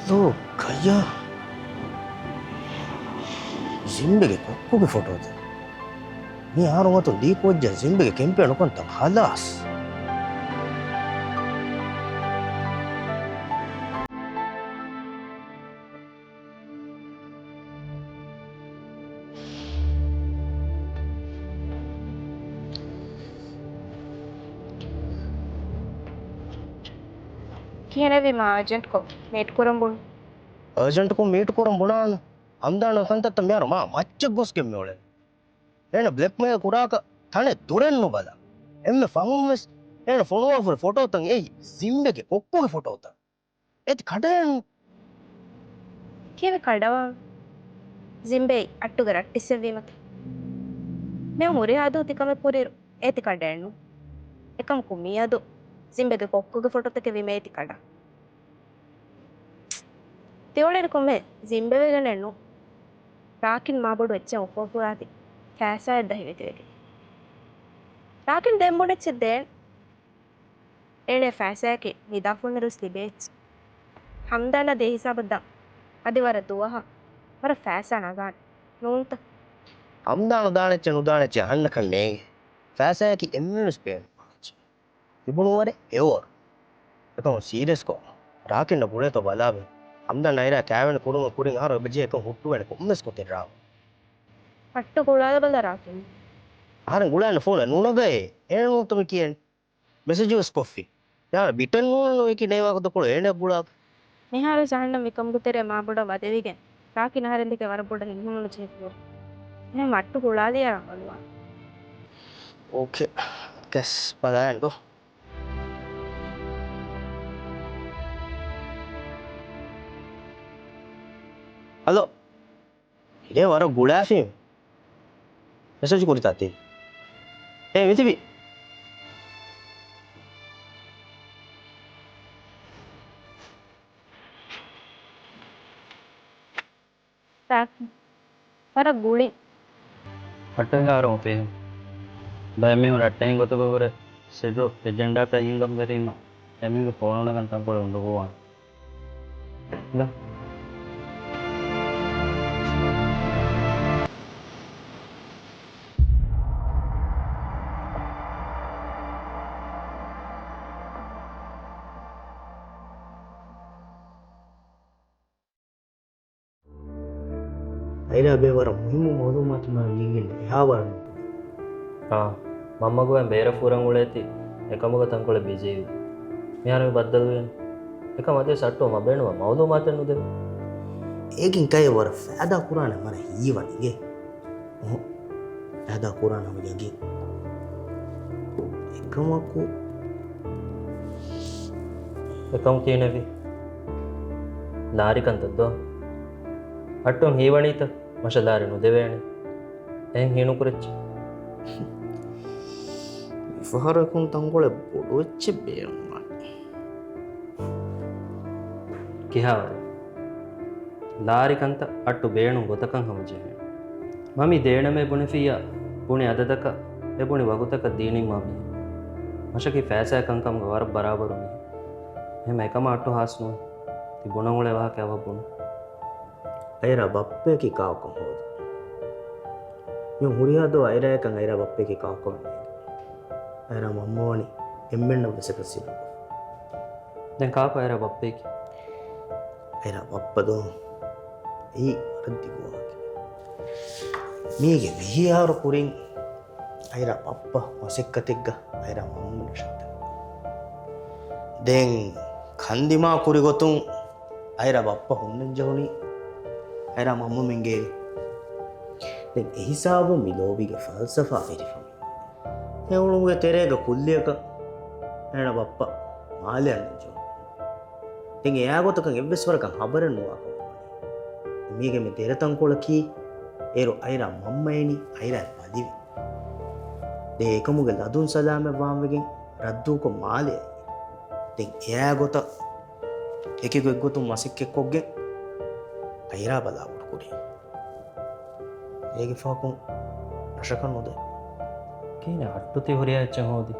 ކަލޯ ކައްޔާ. ޒިންބެގެ ކޮއްކޮގެ ފޮޓޯތަ؟ މި އަހަރު މަތުން ލީކުވެއްޖެ ޒިންބެގެ ކެމްޕޭން ކޮންތަ؟ ހަލާސް. ކިހިނެއްވީ މާ އަރޖެންޓްކޮށް މީޓް ކުރަން ބުނު؟ އަރޖެންޓްކޮށް މީޓް ކުރަން ބުނާނަ؟ ހަމްދާނާ ކަންތައްތައް މިހާރު މާ މައްޗަށް ގޮސްގެން މިއުޅެނީ. އޭނަ ބްލެކްމެއިލް ކުރާކަށް ތަނެއް ދުރެއް ނުބަލާ. އެންމެ ފަހުން ވެސް އޭނަ ފޮނުވާފަ ހުރި ފޮޓޯތައް އެއީ ޒިންބެގެ ކޮއްކޮގެ ފޮޓޯތައް. އޭތި ކަޑައެއްނު. ކީއްވެ ކަޑަވާން؟ ޒިންބެއީ އައްޓުގެ ރައްޓިއްސެއްވީމަތި. މި ހުރިހާ ދުވަހު ތިކަމެއް ކުރިއިރު އޭތި ކަޑައެއްނު. އެކަމަކު މިއަދު ޒިންބެގެ ކޮއްކޮގެ ފޮޓޯތަކެއް ވީމަ އޭތި ކަޑަ. ތިއުޅެނިކޮށް މެ ޒިންބެވެގެނެއްނު. ރާކިން މާބޮޑު އެއްޗެއް އޮފަރ ކުރާތި ފައިސާއެއް ދަހިވެތިވެގެން. ރާކިން ދެން ބޮޑެއްޗެއް ދޭން. އޭނަ ފައިސާއަކީ ނިދާފުންނަރުސް ލިބޭ އެއްޗެއް. ހަމްދާނާ ދޭ ހިސާބަށް ދާން. އަދި ވަރަށް ދުވަހަށް ވަރަށް ފައިސާ ނަގާނެ. ނޫންތަ؟ ހަމްދާނާ ދާނެއްޗެއް ނުދާނެއްޗެއް އަހަންނަކަށް ނޭނގެ. ފައިސާއަކީ އެންމެންވެސް ބޭނުންވާ އެއްޗެއް. ތިބުނު ވަރެއް އެއޯރު. އެކަމު ސީރިއަސްކޮށް، ރާކިންނަށް ބުނޭތޯ ބަލާބެ. ހަމްދާން އައިރާ ކާވެނި ކުރުމުގެ ކުރިން އަހަރު އެބަޖެހޭ އެކަން ހުއްޓުވޭނެ ކޮންމެސް ގޮތެއް ރާވާ. އައްޓު ގުޅާލަބަލަ ރާކިން. އަހަރެން ގުޅާނެ ފޯނެއް ނުނަގައޭ. އޭނަ ނޫންތަ މި ކިޔަނީ. މެސެޖު ވެސް ކޮށްފި. ޔާ، ބިޓެއް ނޫނު އެކި ނޭވާކު ދޮކޮޅު އޭނަ ގުޅާ. މިހާރު ޖަހަންނަމް މިކަމުގެ ތެރޭ މާބޮޑަށް ވަދެވިގެން. ރާކިން އަހަރެން ދެކެ ވަރަށް ބޮޑަށް ހިތްހަމަނުޖެހިފި. އެހެން އައްޓު ގުޅާލިޔާ ރަނގަޅުވާނެ. އޯކޭ. ގެސް ބަލާން ދޯ. ހަލޯ. އޭ ވަރަށް ގުޅާފި. މެސެޖް ކުރިތާ ތި؟ އޭ މިތިބި. ރާކިން. ވަރަށް ގުޅި. އައްޓަހާރު އޮފީހުން. ބައެއް މީހުން ރައްޓެހިން ގޮތުގަ ހުރެ ސިއްރު އެޖެންޑާތައް ހިންގަން ވެރީމަ އެމީހުންގެ ފޯނުން ނަގަން ތަންކޮޅެއް އުނދަގޫވާނެ. ދަ. އައިރާ ބޭ ވަރަށް މުހިއްމު މައުލޫމާތު މާ މީގެން އެހާ ވަރަށް ނުކުތް. އާ، މަންމަގު އެން ބޭރަށް ފުރަން އުޅޭތި އެކަމުގަ ތަންކޮޅެއް ބިޒީވި. މިހާރު މި ބައްދަލުވީން. އެކަމް އަދިވެސް އައްޓު މަ ބޭނުމަށް މައުލޫމާތެއް ނުދެވޭ. އޭގެން ކައި ވަރަށް ފައިދާ ކުރާނެ މަރ ހީވަނީގެ. އުހު. ފައިދާ ކުރާނަމަ ޔަގީން. އެކަމަކު. އެކަމް ކިހިނެއްވީ؟ ލާރި ކަންތައް ދޯ؟ އައްޓުން ހީވަނީތަ މަށަށް ލާރި ނުދެވޭނެ؟ އެހެން ހީނުކުރެއްޗި. މިފަހަރަކުން ތަންކޮޅެއް ބޮޑު އެއްޗެއް ބޭނުންވާނެ. ކިހާވަރެއް؟ ލާރި ކަންތައް އައްޓު ބޭނުން ގޮތަކަށް ހަމަޖެހޭނެ. މަ މި ދޭނަމޭ ބުނެފިއްޔާ، ބުނި އަދަދަކަށް އެ ބުނި ވަގުތަކަށް ދީނީމާ މީ. މަށަކީ ފައިސާ ކަންކަމުގަ ވަރަށް ބަރާބަރު މީ. އެހެމަ އެކަމާ އައްޓު ހާސް ނުވޭ. ތި ބުނަން އުޅޭ ވާހަކަ އަވަށް ބުނު. އައިރާ ބައްޕަޔަކީ ކާކުކަން ހޯދި. މި ހުރިހާ ދުވަހު އައިރާއަކަށް އައިރާ ބައްޕައަކީ ކާކުކަމެއް ނޭނގެ. އައިރާ މަންމަ ވަނީ އެންމެންނަށް ވެސް އެކަން ސިއްރުކޮށްފަ. ދެން ކާކު އައިރާ ބައްޕައަކީ؟ އައިރާ ބައްޕަ ދޯ؟ އެއީ ވަރަށް ދިގު ވާހަކައެއް. މީގެ ވިހި އަހަރު ކުރިން އައިރާ ބައްޕަ މަސައްކަތެއްގަ އައިރާ މަންމަ ނަޝައްތަ. ދެން ކަންދިމާ ކުރި ގޮތުން އައިރާ ބައްޕަ ހުންނަން ޖެހުނީ އައިރާ މަންމަ މިންގޭގެ. ދެން އެހިސާބުން މި ލޯބީގެ ފަލްސަފާ ވެރިފަ މި އެ އުޅުމުގެ ތެރޭގަ ކުއްލިއަކަށް އޭނަ ބައްޕަ މާލެ އަންނަން ޖެހުނީ. ދެން އެއާ ގޮތަކަށް އެއްވެސް ވަރަކަށް ހަބަރެއް ނުވާ ކަމަށް ވަނީ. މީގެ މި ދެރަ ތަންކޮޅަކީ އޭރު އައިރާ މަންމައިނި އައިރާ ބަލިވި. ދެން އެކަމުގެ ލަދުން ސަލާމަތް ވާންވެގެން ރައްދުކޮށް މާލެ އައީ. ދެން އެއާ ގޮތަށް އެކި ގޮތްގޮތުން މަސައްކަތްކޮށްގެން އައިރާ ބަލާ ބޮޑުކުރީ. އޭގެ ފަހަކުން ރަށަކަށް ނުދޭ. ކިހިނެއް އައްޓު ތި ހުރިހާ އެއްޗެއް ހޯދީ؟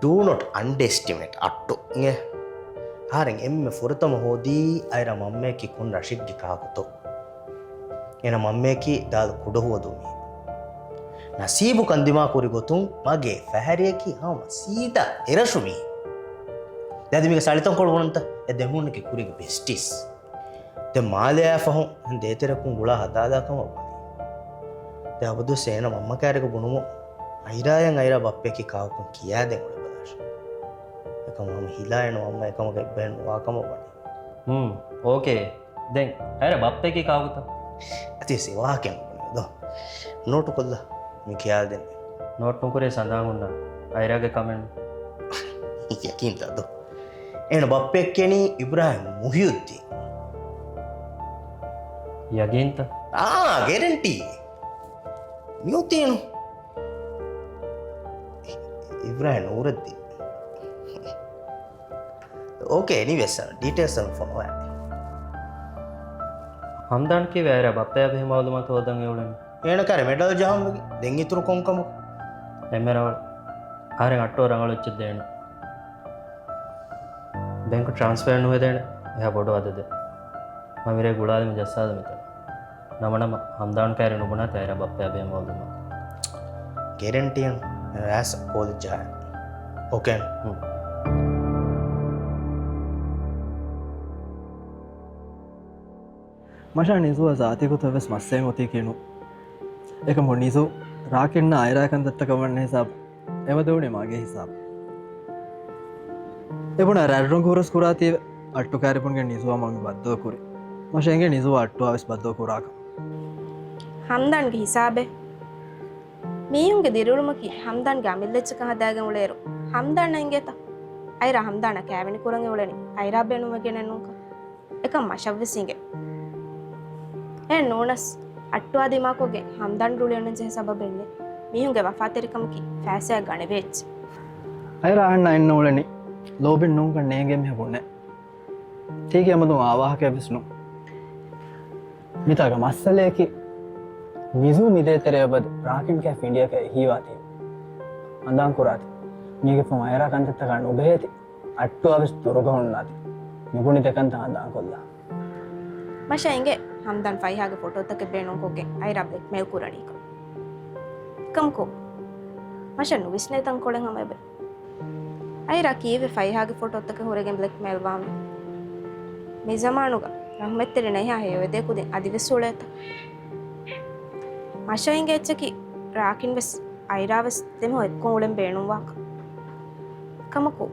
Do not underestimate އައްޓު. އެ އަހަރެން އެންމެ ފުރަތަމަ ހޯދީ އައިރާ މަންމައަކީ ކޮން ރަށެއްގެ ކާކުތޯ. އޭނަ މަންމައަކީ ދާލު ކުޑަހުވަދޫ މީހެއް. ނަސީބު ކަންދިމާ ކުރި ގޮތުން މަގޭ ފަހަރިއަކީ ހަމަ ސީދާ އެރަށު މީހެއް. ދެން އަދި މީގެ ސަޅިތަންކޮޅު ބުނަންތަ؟ އެ ދެމީހުންނަކީ ކުރީގެ ބެސްޓީސް. ދެން މާލެއާ ފަހުން ދޭތެރެއަކުން ގުޅާ ހަދާލާ ކަމަށް ވަނީ. ދެން އަބަދުވެސް އޭނަ މަންމަ ކައިރީގަ ބުނުމުން އައިރާއަށް އައިރާ ބައްޕައަކީ ކާކުކަން ކިޔާދޭން އުޅެ ބަލާށޭ. އެކަމަކު ހަމަ ހިލާ އޭނަ މަންމަ އެކަމަކު އެއްބަހެއް ނުވާ ކަމަށް ވަނީ. ހުން، އޯކޭ. ދެން އައިރާ ބައްޕައަކީ ކާކުތަ؟ އަދިވެސް އެ ވާހަކައެއް ނުބުނެވޭ ދޯ. ނޯޓުކޮށްލާ މި ކިޔާދެން. ނޯޓު ނުކުރޭ ސަނދާން ހުންނަ އައިރާގެ ކަމެއް. ޔަގީންތަ ދޯ؟ އޭނަ ބައްޕައަށް ކިޔަނީ އިބްރާހިމް މުހިއުއްދީން. ޔަގީންތަ؟ އާ، ގެރެންޓީ. މިއޮތީނު. އިބްރާހިމް ނޫރައްދީން. އޯކޭ، އެނީވޭސް، ޑީޓެއިލްސް އަން ފޮނުވާ. ހަމްދާން ކީއްވެ އައިރާ ބައްޕައާ ބެހޭ މައުލޫމާތު ހޯދަން އެ އުޅެނީ؟ އޭނަ ކައިރީ މެޑަލް ޖަހަން ވެގެން. ދެން އިތުރު ކޮން ކަމަކު؟ އެންމެ ރަނގަޅު. އަހަރެން އައްޓު ރަނގަޅު އެއްޗެއް ދޭނެ. ބޭންކު ޓްރާންސްފަރެއް ނުހެދޭނެ އެހާ ބޮޑު އަދަދެއް. މަ މިރޭ ގުޅާލަމުން ޖައްސާލަމެތަ. ނަމަ ނަމަ ހަމްދާން ކައިރި ނުބުނާތި އައިރާ ބައްޕައާ ބެހޭ މައުލޫމާތު. ގެރެންޓީއެއް ރާސް ކޯލެޖް ޖަހާ. އޯކޭ. ހުން. މަށާ ނިޒޫއާ ޒާތީ ގޮތަށް ވެސް މައްސަލައެއް އޮތީކީ ނޫން. އެކަމު ނިޒޫ ރާކިންނާ އައިރާ ކަންތައްތަކަށް ވަންނަ ހިސާބު އެބަދެވުނީ މަގޭ ހިސާބު. އެބުނާ ރަށްރޮނގު ހުރަސް ކުރާތީވެ އައްޓު ކައިރިބުންގެ ނިޒޫއާ މަ މި ބައްދަލު ކުރީ. މަށަ އެނގޭ ނިޒޫއާ އައްޓުއާ ވެސް ބައްދަލު ކުރާކަށް. ހަމްދާންގެ ހިސާބެއް. މީހުންގެ ދިރިއުޅުމަކީ ހަމްދާންގެ އަމިއްލަ އެއްޗަކަށް ހަދާގެން އުޅޭއިރު، ހަމްދާނަށް އެނގޭތަ؟ އައިރާ ހަމްދާނަށް ކައިވެނި ކުރަން އެ އުޅެނީ އައިރާ ބޭނުންވެގެނެއް ނޫންކަން. އެކަން މަށަށްވެސް އިނގޭ. އެހެން ނޫނަސް، އައްޓުއާ ދިމާކޮށްގެން ހަމްދާން ރުޅިއަންނަން ޖެހޭ ސަބަބެއް ނެތް. މީހުންގެ ވަފާތެރިކަމަކީ ފައިސާއަށް ގަނެވޭ އެއްޗެއް. އައިރާ އަހަންނަށް އިންނަ އުޅެނީ ލޯބިން ނޫންކަން ނޭނގޭ މީހަކު ނެތް. ތީގެ އަމަދުން އާ ވާހަކައެއް ވެސް ނޫން. މިތާގަ މައްސަލައަކީ، ނިޒޫ މިދޭތެރޭ އެބަދު ރާކިން ކާ ފިނޑިއަކަށް އެހީވާތީ. ހަނދާން ކުރާތި. މީގެ ފަހުން އައިރާ ކަންތައްތަކާ ނުބެހޭތި. އައްޓުއާ ވެސް ދުރުގަ ހުންނާތި. މިބުނި ދެކަންތައް ހަނދާން ކޮށްލާ. މަށަށް އެނގޭ ހަމްދާން ފައިހާގެ ފޮޓޯތަކެއް ބޭނުންކޮށްގެން އައިރާ ބްލެކްމެއިލް ކުރަނީކަން. ކަމަކު، މަށަށް ނުވިސްނޭ ތަންކޮޅެއް ހަމަ އެބަ. އައިރާ ކީއްވެ ފައިހާގެ ފޮޓޯތަކެއް ހުރެގެން ބްލެކްމެއިލް ވާންވީ؟ މި ޒަމާނުގަ ރަހުމަތްތެރި ނަހިޔާ ހެޔޮއެދޭ ކުދިން އަދިވެސް އުޅޭތަ؟ މަށަށް އެނގޭ އެއްޗަކީ ރާކިން ވެސް އައިރާ ވެސް ދެމީހުން އެއްކޮށް އުޅެން ބޭނުންވާކަން. ކަމަކު،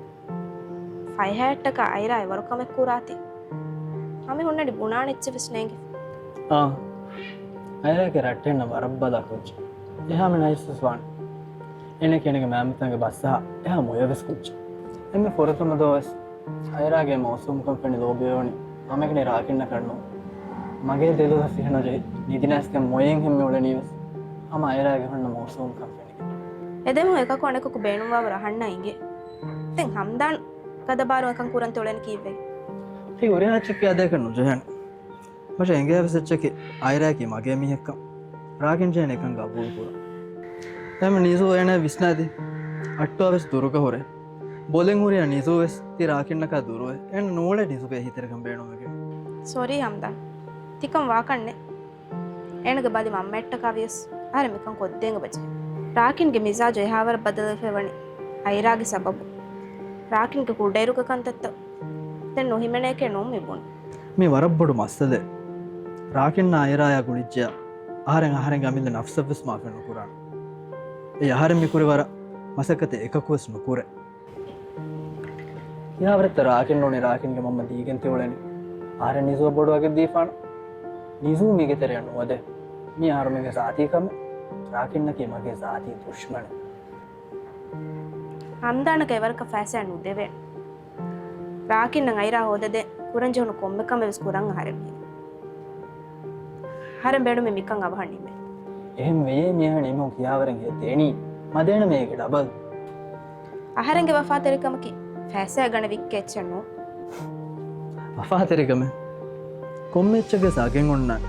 ފައިހާއަށްޓަކާ އައިރާ އެވަރު ކަމެއް ކުރާތި. ހަމަ ހުންނަނީ ބުނާނެ އެއްޗެއް ވެސް ނޭނގެ. އާ، އައިރާގެ ރައްޓެއްނަށް ވަރަށް ބަލާ ކުއްޖެއް. އެހާމެ ނައިސް ވެސް ވާނެ. އޭނަ ކިޔަނީ މައިންބަތަންގެ ބަސްއަހާ އެހާ މޮޔަވެސް ކުއްޖެއް. އެންމެ ފުރަތަމަ ދުވަސް އައިރާގެ މައުސޫމްކަން ފެނި ލޯބިވެވުނީ ހަމައެކަނި ރާކިންނަކަށް ނޫން. މަގޭ ދެލޯ ވެސް އިހަނަށް ޖެހި ނިދިނައިސްގެން މޮޔައިން ހެންމި އުޅެނީ ވެސް ހަމަ އައިރާގެ ހުންނަ މައުސޫމްކަން ފެނިގެން. އެދެމީހުން އެކަކު އަނެކަކު ބޭނުންވާވަރު އަހަންނަށް އިނގޭ. ދެން ހަމްދާން ގަދަބާރު އެކަން ކުރަން ތެ އުޅެނީ ކީއްވެ؟ ތި ހުރިހާ އެއްޗެއް ކިޔާދޭކަށް ނުޖެހޭނެ. މަށަށް އެނގޭ ވެސް އެއްޗަކީ އައިރާއަކީ މަގޭ މީހެއްކަން. ރާކިން ޖެހޭނެ އެކަން ގަބޫލު ކުރަން. އެހެން ނިޒޫ އޭނަ ވިސްނާދީ. އައްޓުއާ ވެސް ދުރުގަ ހުރޭ. ބޮލެން ހުރިހާ ނިޒޫ ވެސް ތި ރާކިންނަކާ ދުރުވޭ. އޭނަ ނޫޅޭ ނިޒޫގެ އެހީތެރިކަން ބޭނުންވެގެން. ސޮރީ ހަމްދާން. ތިކަން ވާކަން ނެތް. އޭނަގެ ބަލި މަންމައަށްޓަކާ ވިޔަސް. އަހަރެން މިކަން ކޮށްދޭން އެބަޖެހޭ. ރާކިންގެ މިޒާޖު އެހާވަރަށް ބަދަލުވެފައި ވަނީ އައިރާގެ ސަބަބުން. ރާކިންގެ ކުޑައިރުގެ ކަންތައްތައް ދެން ނުހިމެނޭކޭ ނޫން މި ބުނީ. މީ ވަރަށް ބޮޑު މައްސަލައެއް. ރާކިންނާ އައިރާޔާ ގުޅިއްޖެޔާ އަހަރެން އަހަރެންގެ އަމިއްލަ ނަފްސަށްވެސް މާފެއް ނުކުރާނެ. އެއީ އަހަރެން މި ކުރި ވަރަށް މަސައްކަތެއް އެކަކުވެސް ނުކުރޭ. ކިހާވަރެއްތަ ރާކިން ނޫނީ ރާކިންގެ މަންމަ ދީގެން ތިއުޅެނީ؟ އަހަރެން ނިޒޫއަށް ބޮޑު ވަގެއް ދީފާނަން. ނިޒޫ މީގެ ތެރެއަށް ނުވަދޭ. މީ އަހަރުމެންގެ ޒާތީ ކަމެއް. ރާކިންނަކީ މަގޭ ޒާތީ ދުޝްމަނެއް. ހަމްދާނަކަށް އެވަރަކަށް ފައިސާ ނުދެވޭނެ. ރާކިންނަށް އައިރާ ހޯދަދޭން ކުރަންޖެހުނު ކޮންމެ ކަމެއް ވެސް ކުރަން އަހަރެން މިހިރީ. އަހަރެން ބޭނުމީ މިކަން އަވަހަށް ނިމެން. އެހެން ވެޔޭ މިހާ ނިމުން ކިޔާވަރެން ހޭ ދޭނީ. މަދޭނަމޭ އޭގެ ޑަބަލް. އަހަރެންގެ ވަފާތެރިކަމަކީ ފައިސާ ގަނެ ވިއްކޭ އެއްޗެއް ނޫން. ވަފާތެރިކަމެއް؟ ކޮންމެ އެއްޗެއްގެ ސާގެން އޮންނާނެ.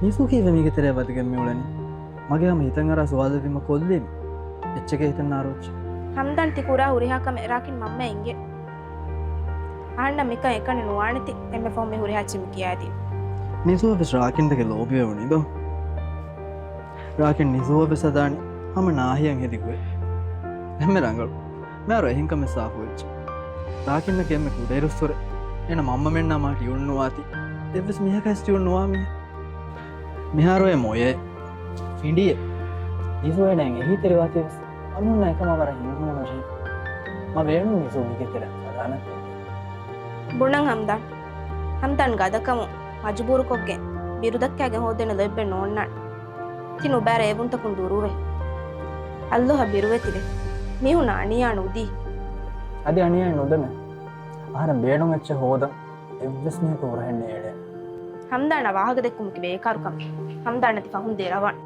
ނިޒޫ ކީއްވެ މީގެ ތެރެއަށް ވަދެގެން މިއުޅެނީ؟ މަގޭ ހަމަ ހިތަށް އަރާ ސުވާލެއްވީމަ ކޮށްލީމަ. އެއްޗެކޭ ހިތަށް ނާރޯއްޗެ. ހަމްދާން ތި ކުރާ ހުރިހާ ކަމެއް ރާކިން މަންމައަށް އިނގޭ. އަހަންނަށް މިކަން އެކަނި ނުވާނެތި އެންމެ ފަހުން މި ހުރިހާ އެއްޗެއް މި ކިޔާދީ. ނިޒޫއަށް ވެސް ރާކިންދެކެ ލޯބިވެވުނީ ދޯ؟ ރާކިން ނިޒޫއަށް ވެސް ހަދާނީ ހަމަ ނާހިޔަން ހެދި ގޮތް. އެންމެ ރަނގަޅު. މިހާރު އެހެން ކަމެއް ސާފުވެއްޖެ. ރާކިންނަކީ އެންމެ ކުޑައިރުއްސުރެ. އޭނަ މަންމަމެންނާ މާ ޓިއުން ނުވާތީ. އެއްވެސް މީހަކާ ވެސް ޓިއުން ނުވާ މީހެއް. މިހާރު އެ މޮޔައެއް ފިނޑިއެއް. ނިޒޫ އޭނައަށް އެހީތެރިވާތީވެސް އަމިއްލަ އެކަމާ ވަރަށް ހިތްހަމަނުޖެހި. މަ ބޭނުން ނިޒޫ މީގެ ތެރެއަށް ހަދާނަން. ބުނަން ހަމްދާން. ހަމްދާން ގަދަކަމުން މަޖުބޫރުކޮށްގެން ބިރުދައްކާގެން ހޯދޭނެ ލޯތްބެއް ނޯންނާނެ. ތި ނުބައި ރޭވުންތަކުން ދުރުވެ. އައްލޯހަށް ބިރުވެތިވެ. މީހުންނަށް އަނިޔާ ނުދީ. އަދި އަނިޔާ ނުދެމެ. އަހަރެން ބޭނުން އެއްޗެއް ހޯދަން. އެއްވެސް މީހަކު ހުރަހެއް ނޭޅޭ. ހަމްދާނަށް ވާހަކަ ދެއްކުމަކީ ބޭކާރު ކަމެއް. ހަމްދާން އަދި ފަހުން ދެރަވާނެ.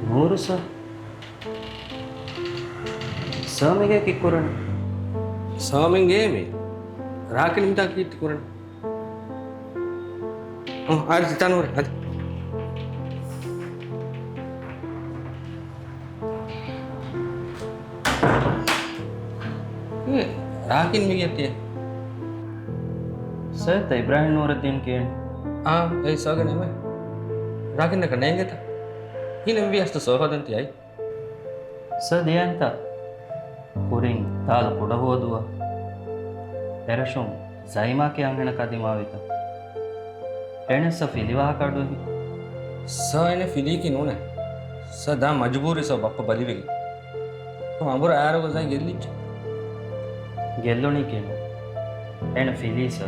ނޫރު ސާ. ސާމީގެ ކީއްކުރަން؟ ސާމީގެ މީ ރާކިން ހިނދާ ކީއްތި ކުރަން؟ އޮ، އަދި ތި ތަނުވަރެ، އަދި. އެ، ރާކިން މިގެ ތިޔަ. ސައްތަ އިބްރާހިމް ނޫރައްދީން ކިޔަން. އާ، އެއީ ސާގެ ނޭމެ. ރާކިން ނަކަ ނޭނގެތަ؟ ހިނެއްވި އަސްތު ސޯހޯދަން ތިޔައި. ސަ ދިޔަންތަ ކުރިން ދާލު ކުޑަހުވަދުވަ އެރަށުން ޒައިމާ ކިޔާ އަންހެނަކާ ދިމާވިތަ؟ އެނެއްސަ ފިލިވާހަކަ އަޑުއެހި. ސަ އެނެ ފިލީކީ ނޫނެ. ސަ ދާ މަޖުބޫރި ސަ ބައްޕަ ބަލިވެގެ. ކަމަ އަނބުރ އާރުގަ ޒައި ގެއްލިއްޖެ. ގެއްލުނީ ކިނު. އެނެ ފިލީ ސަ.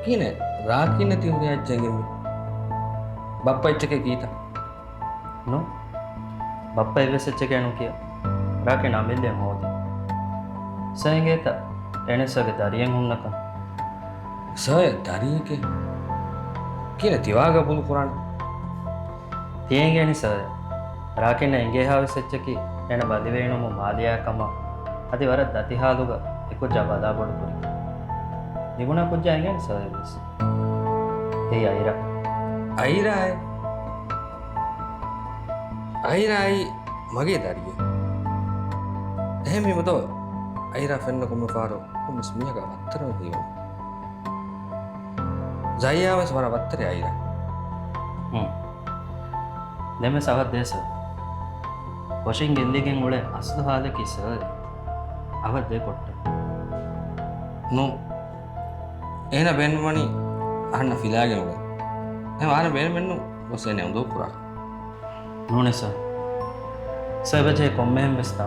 ކިނެ ރާކިންނަ ތިހުރި އައްޖެނގެ މި. ބައްޕަ އެއްޗެކޭ ކީތަ؟ ނޫން. ބައްޕަ އެއްވެސް އެއްޗެކޭ ނުކިޔަ. ރާކިން އަމިއްލައިން ހޯދި. ސައިނގޭތަ އެނެސްއަގެ ދަރިއެއް ހުންނަކަން. ސައި ދަރިއެކޭ؟ ކިނެ ތިވާގަ ބުލު ކުރާނެ. ތިއެނގޭނި ސައި. ރާކިންނަށް އެނގޭހާވެސް އެއްޗަކީ އޭނަ ބަލިވެއިނުމު މާލިޔާ ކަމަށް. އަދި ވަރަށް ދަތި ހާލުގަ އެކުއްޖާ ބަލާ ބޮޑު ކުރި. ނިގުނާ ކުއްޖާ އެނގޭނެ ސައި ވެސް. އެއީ އައިރާ. އައިރާއޭ؟ އައިރާއީ މަގޭ ދަރިއެއް. އެހެންވީމަ ދޯ، އައިރާ ފެންނަ ކޮންމެ ފަހަރު ކޮންމެސް މީހަކާ ވައްތަރުވެ ހީވަނީ. ޒައިޔާ ވެސް ވަރަށް ވައްތަރެއް އައިރާ. ހުން. ދެންވެސް އަވަށް ދޭ ސަރ. ކޮށިން ގެއްލިގެން އުޅޭ އަސްލު ހާލަކީ ސަރ. އަވަށް ދޭ ކޮއްޓަށް. ނޫން. އޭނަ ބޭނުންވަނީ އަހަންނަށް ފިލާގެން އުޅެން. އެހެން އަހަންނަށް ބޭނުމެއްނު ގޮސް އޭނަ އުނދަގޫ ކުރާކަށް. ނޫނޭ ސަރ. ސަރ އެބަޖެހޭ ކޮންމެހެން ވެސް ތާ.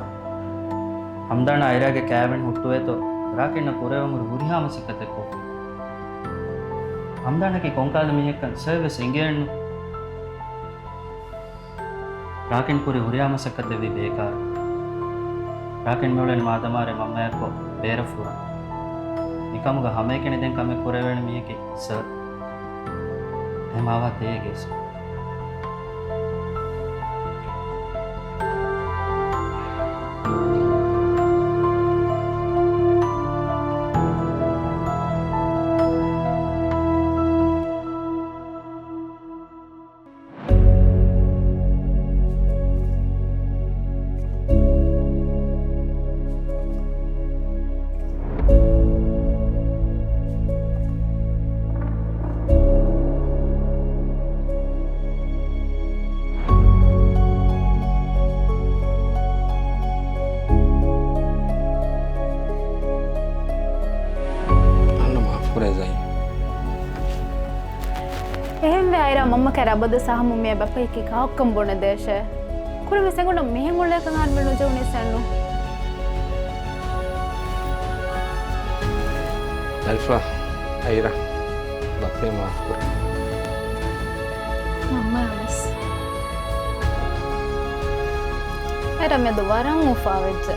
ހަމްދާނާ އައިރާގެ ކާވެން ހުއްޓުވޭތޯ ރާކިންނަށް ކުރެވެން ހުރި ހުރިހާ މަސައްކަތެއް ކޮށްފި. ހަމްދާނަކީ ކޮންކަހަލަ މީހެއްކަން ސަރ ވެސް އިނގޭނު. ރާކިން ކުރި ހުރިހާ މަސައްކަތެއްވީ ބޭކާރު. ރާކިން މިއުޅެނީ މާދަމާރޭ މަންމަޔާއެއްކޮށް ބޭރަށް ފުރަން. މިކަމުގަ ހަމައެކަނި ދެން ކަމެއް ކުރެވޭނެ މީހަކީ ސަރ. އެހެމާވާ ތޭގޭސް. އެހެންވެ އައިރާ މަންމަ ކައިރި އަބަދުވެސް އަހަމު މިއައި ބައްޕަ ހިއްކީ ކާކުކަން ބުނެދޭށޭ. ކުރިންވެސް އެނގުނަ މިހެން އުޅޭކަން އަހަންމެން ނުޖެހުނީސް އެއްނު. އަލްފާ، އައިރާ، ބައްޕަ މާފު ކުރޭ. މަންމަ ވެސް. އައިރާ މިއަދު ވަރަށް އުފާވެއްޖެ.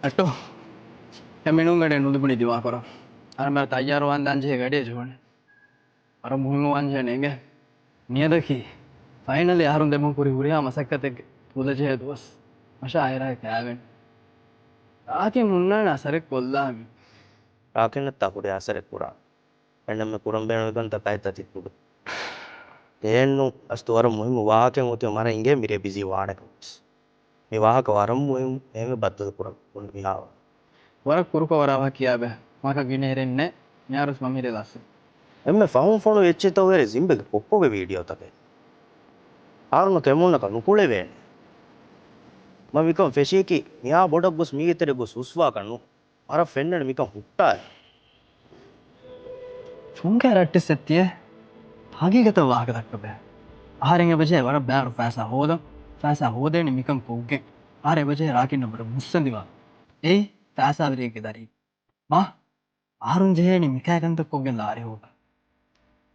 އައްޓު، އެ މިނޫން ގަޑި ނުލިބުނީ ދިމާކުރަން. އަރަމެ ތައްޔާރުވާން ދާން ޖެހޭ ގަޑިއެއް ޖެހުނެ. ވަރަށް މުހިއްމު ވާން ޖެހޭ ނޭނގެ. މިއަދަކީ ފައިނަލީ އަހަރުން ދެމުން ކުރި ހުރިހާ މަސައްކަތެއްގެ ތުލަޖެހޭ ދުވަސް. މަށާ އައިރާ ކާވެން. ރާކިން ހުންނާނެ އަސަރެއް ކޮށްލާ މި. ރާކިންނަށްތާ ކުރި އަސަރެއް ކުރާ. އެންނަމެ ކުރަން ބޭނުން ކަންތައް ކައިތަ ތިއްބުގެ. އެހެންނު އަސްތު ވަރަށް މުހިއްމު ވާހަކައެއް އޮތީ މަރަށް އިނގޭ މިރޭ ބިޒީ ވާނެ ކަމަށް. މި ވާހަކަ ވަރަށް މުހިއްމު އެހެންވެ ބައްދަލު ކުރަން މިހާރު. ވަރަށް ކުރުކޮށް ވަރަށް ވަހަކަ ކިޔާބަ. މާކަށް ގިނަ އެރެން ނެ. މިހާރުސް މަމީ ރެލާސް. އެންމެ ފަހުން ފޮނުވި އެއްޗެއްތައް އޮވޭ ޒިންބެގެ ކޮއްކޮގެ ވީޑިއޯތަކެއް. އަހަރުންނަށް އެމޫނަކަށް ނުކުޅެވޭނެ. މަ މިކަން ފެށީކީ މިހާ ބޮޑަށް ގޮސް މީގެ ތެރެ ގޮސް ހުސްވާކަށް ނޫން. ވަރަށް ފެންނަނީ މިކަން ހުއްޓާލަން. ފުންކައި ރައްޓެއްސެއް ތިޔޭ. ހަގީގަތަށް ވާހަކަ ދައްކަބަ. އަހަރެން އެބަޖެހޭ ވަރަށް ބާރު ފައިސާ ހޯދަން. ފައިސާ ހޯދޭނީ މިކަން ކޮށްގެން. އަހަރެން އެބަޖެހޭ ރާކިންނަށް ވަރަށް މުއްސަނދިވާ. އެއީ ފައިސާވެރިއެއްގެ ދަރި. މާ، އަހަރުން ޖެހޭނީ މިކައި ކަންތައް ކޮށްގެން ލާރި ހޯދަން.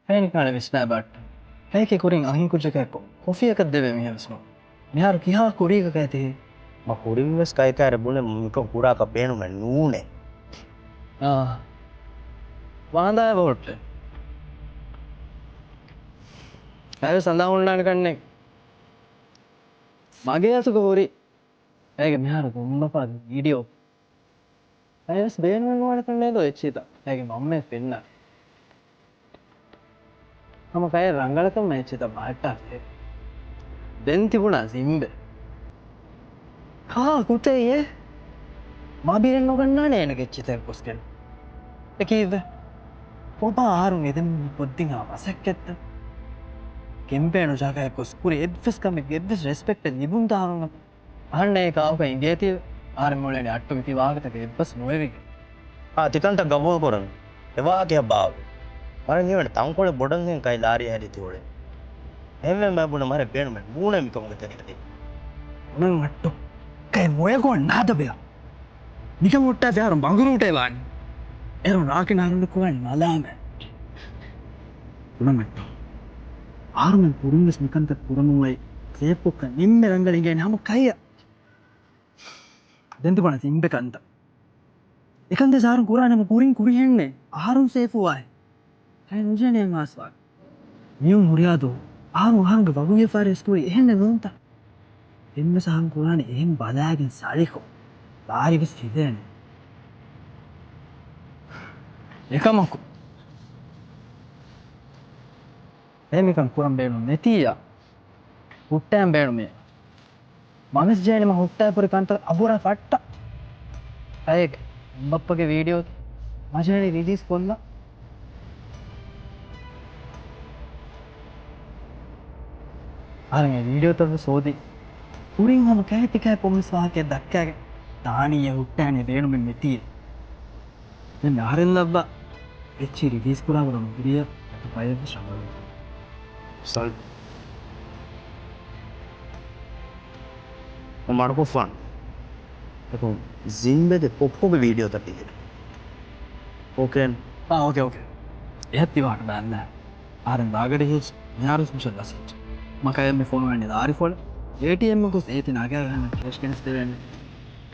ފެނިކާނެ ވިސްނާބަ އައްޓު. ކައިކެ ކުރިން އަހިން ކުއްޖަކަށް ކޮ-، ކޮފީއަކަށް ދެވޭ މީހެއް ވެސް ނޫން. މިހާރު ކިހާ ކުރީގަ ކައިތި؟ މަ ކުރިން ވެސް ކައިކާރެ ބުނެ މިކަން ކުރާކަށް ބޭނުމެއް ނޫނޭ. އާ. ވާނދާ އެބަ ހުއްޓޭ. އައިވެސް އަނދާ ހުންނާނެ ކަންނެއް. މަގޭ އަތުގަ ހުރި އޭގެ މިހާރު ގޮންބަފާގެ ވީޑިއޯ. އައިވެސް ބޭނުމެއް ނުވާނެ ކަންނޭދޯ އެއްޗިތަ. އޭގެ މަންމައެއް ފެންނަ. ހަމަ ކައެއް ރަނގަޅަކަށް މަ އެއްޗިތަ ބަހައްޓާފި. ދެން ތިބުނާ ޒިންބެ. ކާ ކުތެއް އޭ؟ މަ ބިރެއް ނުގަންނާނެ އޭނަގެ އެއްޗިތައް ގޮސްގެން. އެކީއްވެ؟ ކޮބާ އަހަރުން އެދެން ކޮށްދިން އާ މަސައްކަތްތައް؟ ކެމްޕޭނު ޖާގައެއް ގޮސް ކުރި އެއްވެސް ކަމެއްގެ އެއްވެސް ރެސްޕެކްޓެއް ލިބުންތަ އަހަރުންނަށް؟ އަހަންނޭ ކާކު އިނގޭތީ އަހަރެން މޮޅޭނެ އައްޓުގެ ތި ވާހަކަތަކެއް އެއްބަސް ނުވެވިގެން. އާ، ތިކަންތައް ގަބޫލުކުރަން. އެ ވާހަކައަށް ބާއްވި. މަރަށް ހީވަނީ ތަންކޮޅެއް ބޮޑަށް ހެން ކައި ލާރި ހެދި ތިއުޅެން. އެހެންވެ މަ ބުނެ މަރެއް ބޭނުމެއް ނޫނޭ މިކަމުގެ ތެރެއަށް. ބުނަން އައްޓު. ކައި މޮޔަގޯ ނާދަބެއަ. މިކަން ހުއްޓާ ފިހާރު ބަނގުރޫޓޭ ވާނީ. އޭރު ރާކިން އަހަރުން ކުރާނީ މަލާމެ. ބުނަން އައްޓު. އަހަރުމެން ކުރިންވެސް މިކަންތައް ކުރަމުން އޮތް ސޭފްކޮށްކަން ނިންމެ ރަނގަޅިގެން ހަމަ ކައިއަށް. ދެން ތިބުނާ ތި އިނބެ ކަންތައް. އެކަން ދެ ޒާރުން ކުރާނެ ހަމަ ކުރިން ކުރިހެންނެއް. އަހަރުން ސޭފުވާހެ. ކައި ނުޖެހެނީ އަން އާސްވާ. މިއުން ހުރިހާ ދުވަހު އަހަރުން އަހަރުންގެ ވަގުތު ވިޔަފާރިވެސް ކުރީ އެހެންނެއް ނޫންތަ؟ އެންމެސް އަހަރުން ކުރާނެ އެހެން ބަލާގެން ސަޅިކޮށް ލާރިވެސް ހިދޭނެ. އެކަމަކު އެ މިކަން ކުރަން ބޭނުން ނެތިއްޔާ. ހުއްޓައިން ބޭނުމޭ. މަވެސް ޖޭނިމަ ހުއްޓާ ކުރި ކަންތައް އަބުރާ ފައްޓަ. އައެކެ ބައްޕަގެ ވީޑިއޯ މަޖޭނި ރިލީސް ކޮށްލަ. އަހަރެން އެ ވީޑިއޯތައް ވެސް ހޯދި. ކުރިން ހަމަ ކައިތިކާ ކޮންމެސް ވާހަކައެއް ދައްކާގެ ދާނީ އެ ހުއްޓާނެ ބޭނުމެއް ނެތީ. ދެން އަހަރެން ލައްވާ އެއްޗި ރިލީސް ކުރާ ވަރަށް މުދިރިއަށް އެތަ ފައިލް ޝަމްލު. ސަލް. މަޑުކޮށްފާން. އެކު ޒިންބެގެ ކޮއްކޮގެ ވީޑިއޯ ތައް ޓިކެޓް. އޯކޭ. އާ، އޯކޭ، އޯކޭ. އެހަށް ތިވާހަކަ ބާންދާ. އަހަރެން ދާގަޑި ހިއްސް މިހާރު ސްޕެޝަލް އަސެޓް. މަކަޔަށް މި ފޮނުވަނީ ލާރިފޮޅެއް. އޭޓީއެމް ގޮސް އޭތި ނަގާގެން ކޭޝް ގެނެސްދެވޭނެ.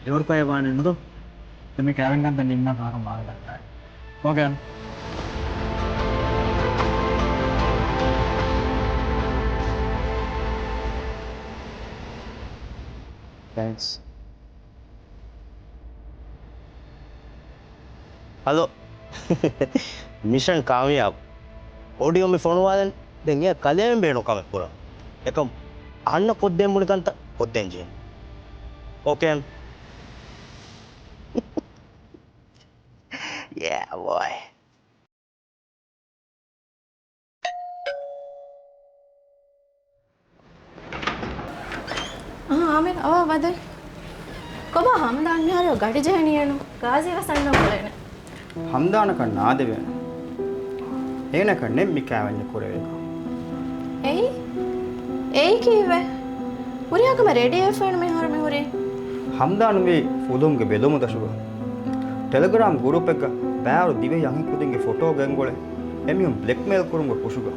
އެވަރު ފަޔަށް ވާނެ ނުދޯ. ދެން މި ކާވެން ކަންތައް ނިންމާ ފަހަރު މާލެ ދައްކާ. އޯކޭ. ތޭންކްސް. ހަލޯ. މިޝަން ކާމިޔާބު. އޮޑިއޯ މި ފޮނުވާލަން. ދެން އެ ކަލޭމެން ބޭނުން ކަމެއް ކުރަން. އެކަމް އަހަންނަށް ކޮށްދޭން ބުނި ކަންތައް ކޮށްދޭން ޖެހޭ. އޯކޭ. Yeah, boy. އާ، އާމިރު، އަވާ ވަދެ. ކޮބާ ހަމްދާން މިހާރު ގަޑި ޖެހެނީއެއްނު؟ ގާޒީ ވެސް އަންނަ ބުނެނެ. ހަމްދާނަކަށް ނާދެވޭނެ. އޭނަކަށް ނެތް މި ކާވެންޏަށް ކުރެވޭކަށް. އެއީ؟ އެއީ ކީއްވެ؟ ހުރިހާ ކަމެއް ރެޑީވެފައިނު މިހާރު މި ހުރީ. ހަމްދާން ވީ ފުލުހުންގެ ބެލުމުދަށުގަ. ޓެލެގްރާމް ގުރޫޕެއްގަ ބާރު ދިވެހި އަންހެންކުދިންގެ ފޮޓޯ ގެންގުޅެ އެމީހުން ބްލެކްމެއިލް ކުރުމުގެ ހުށުގަ.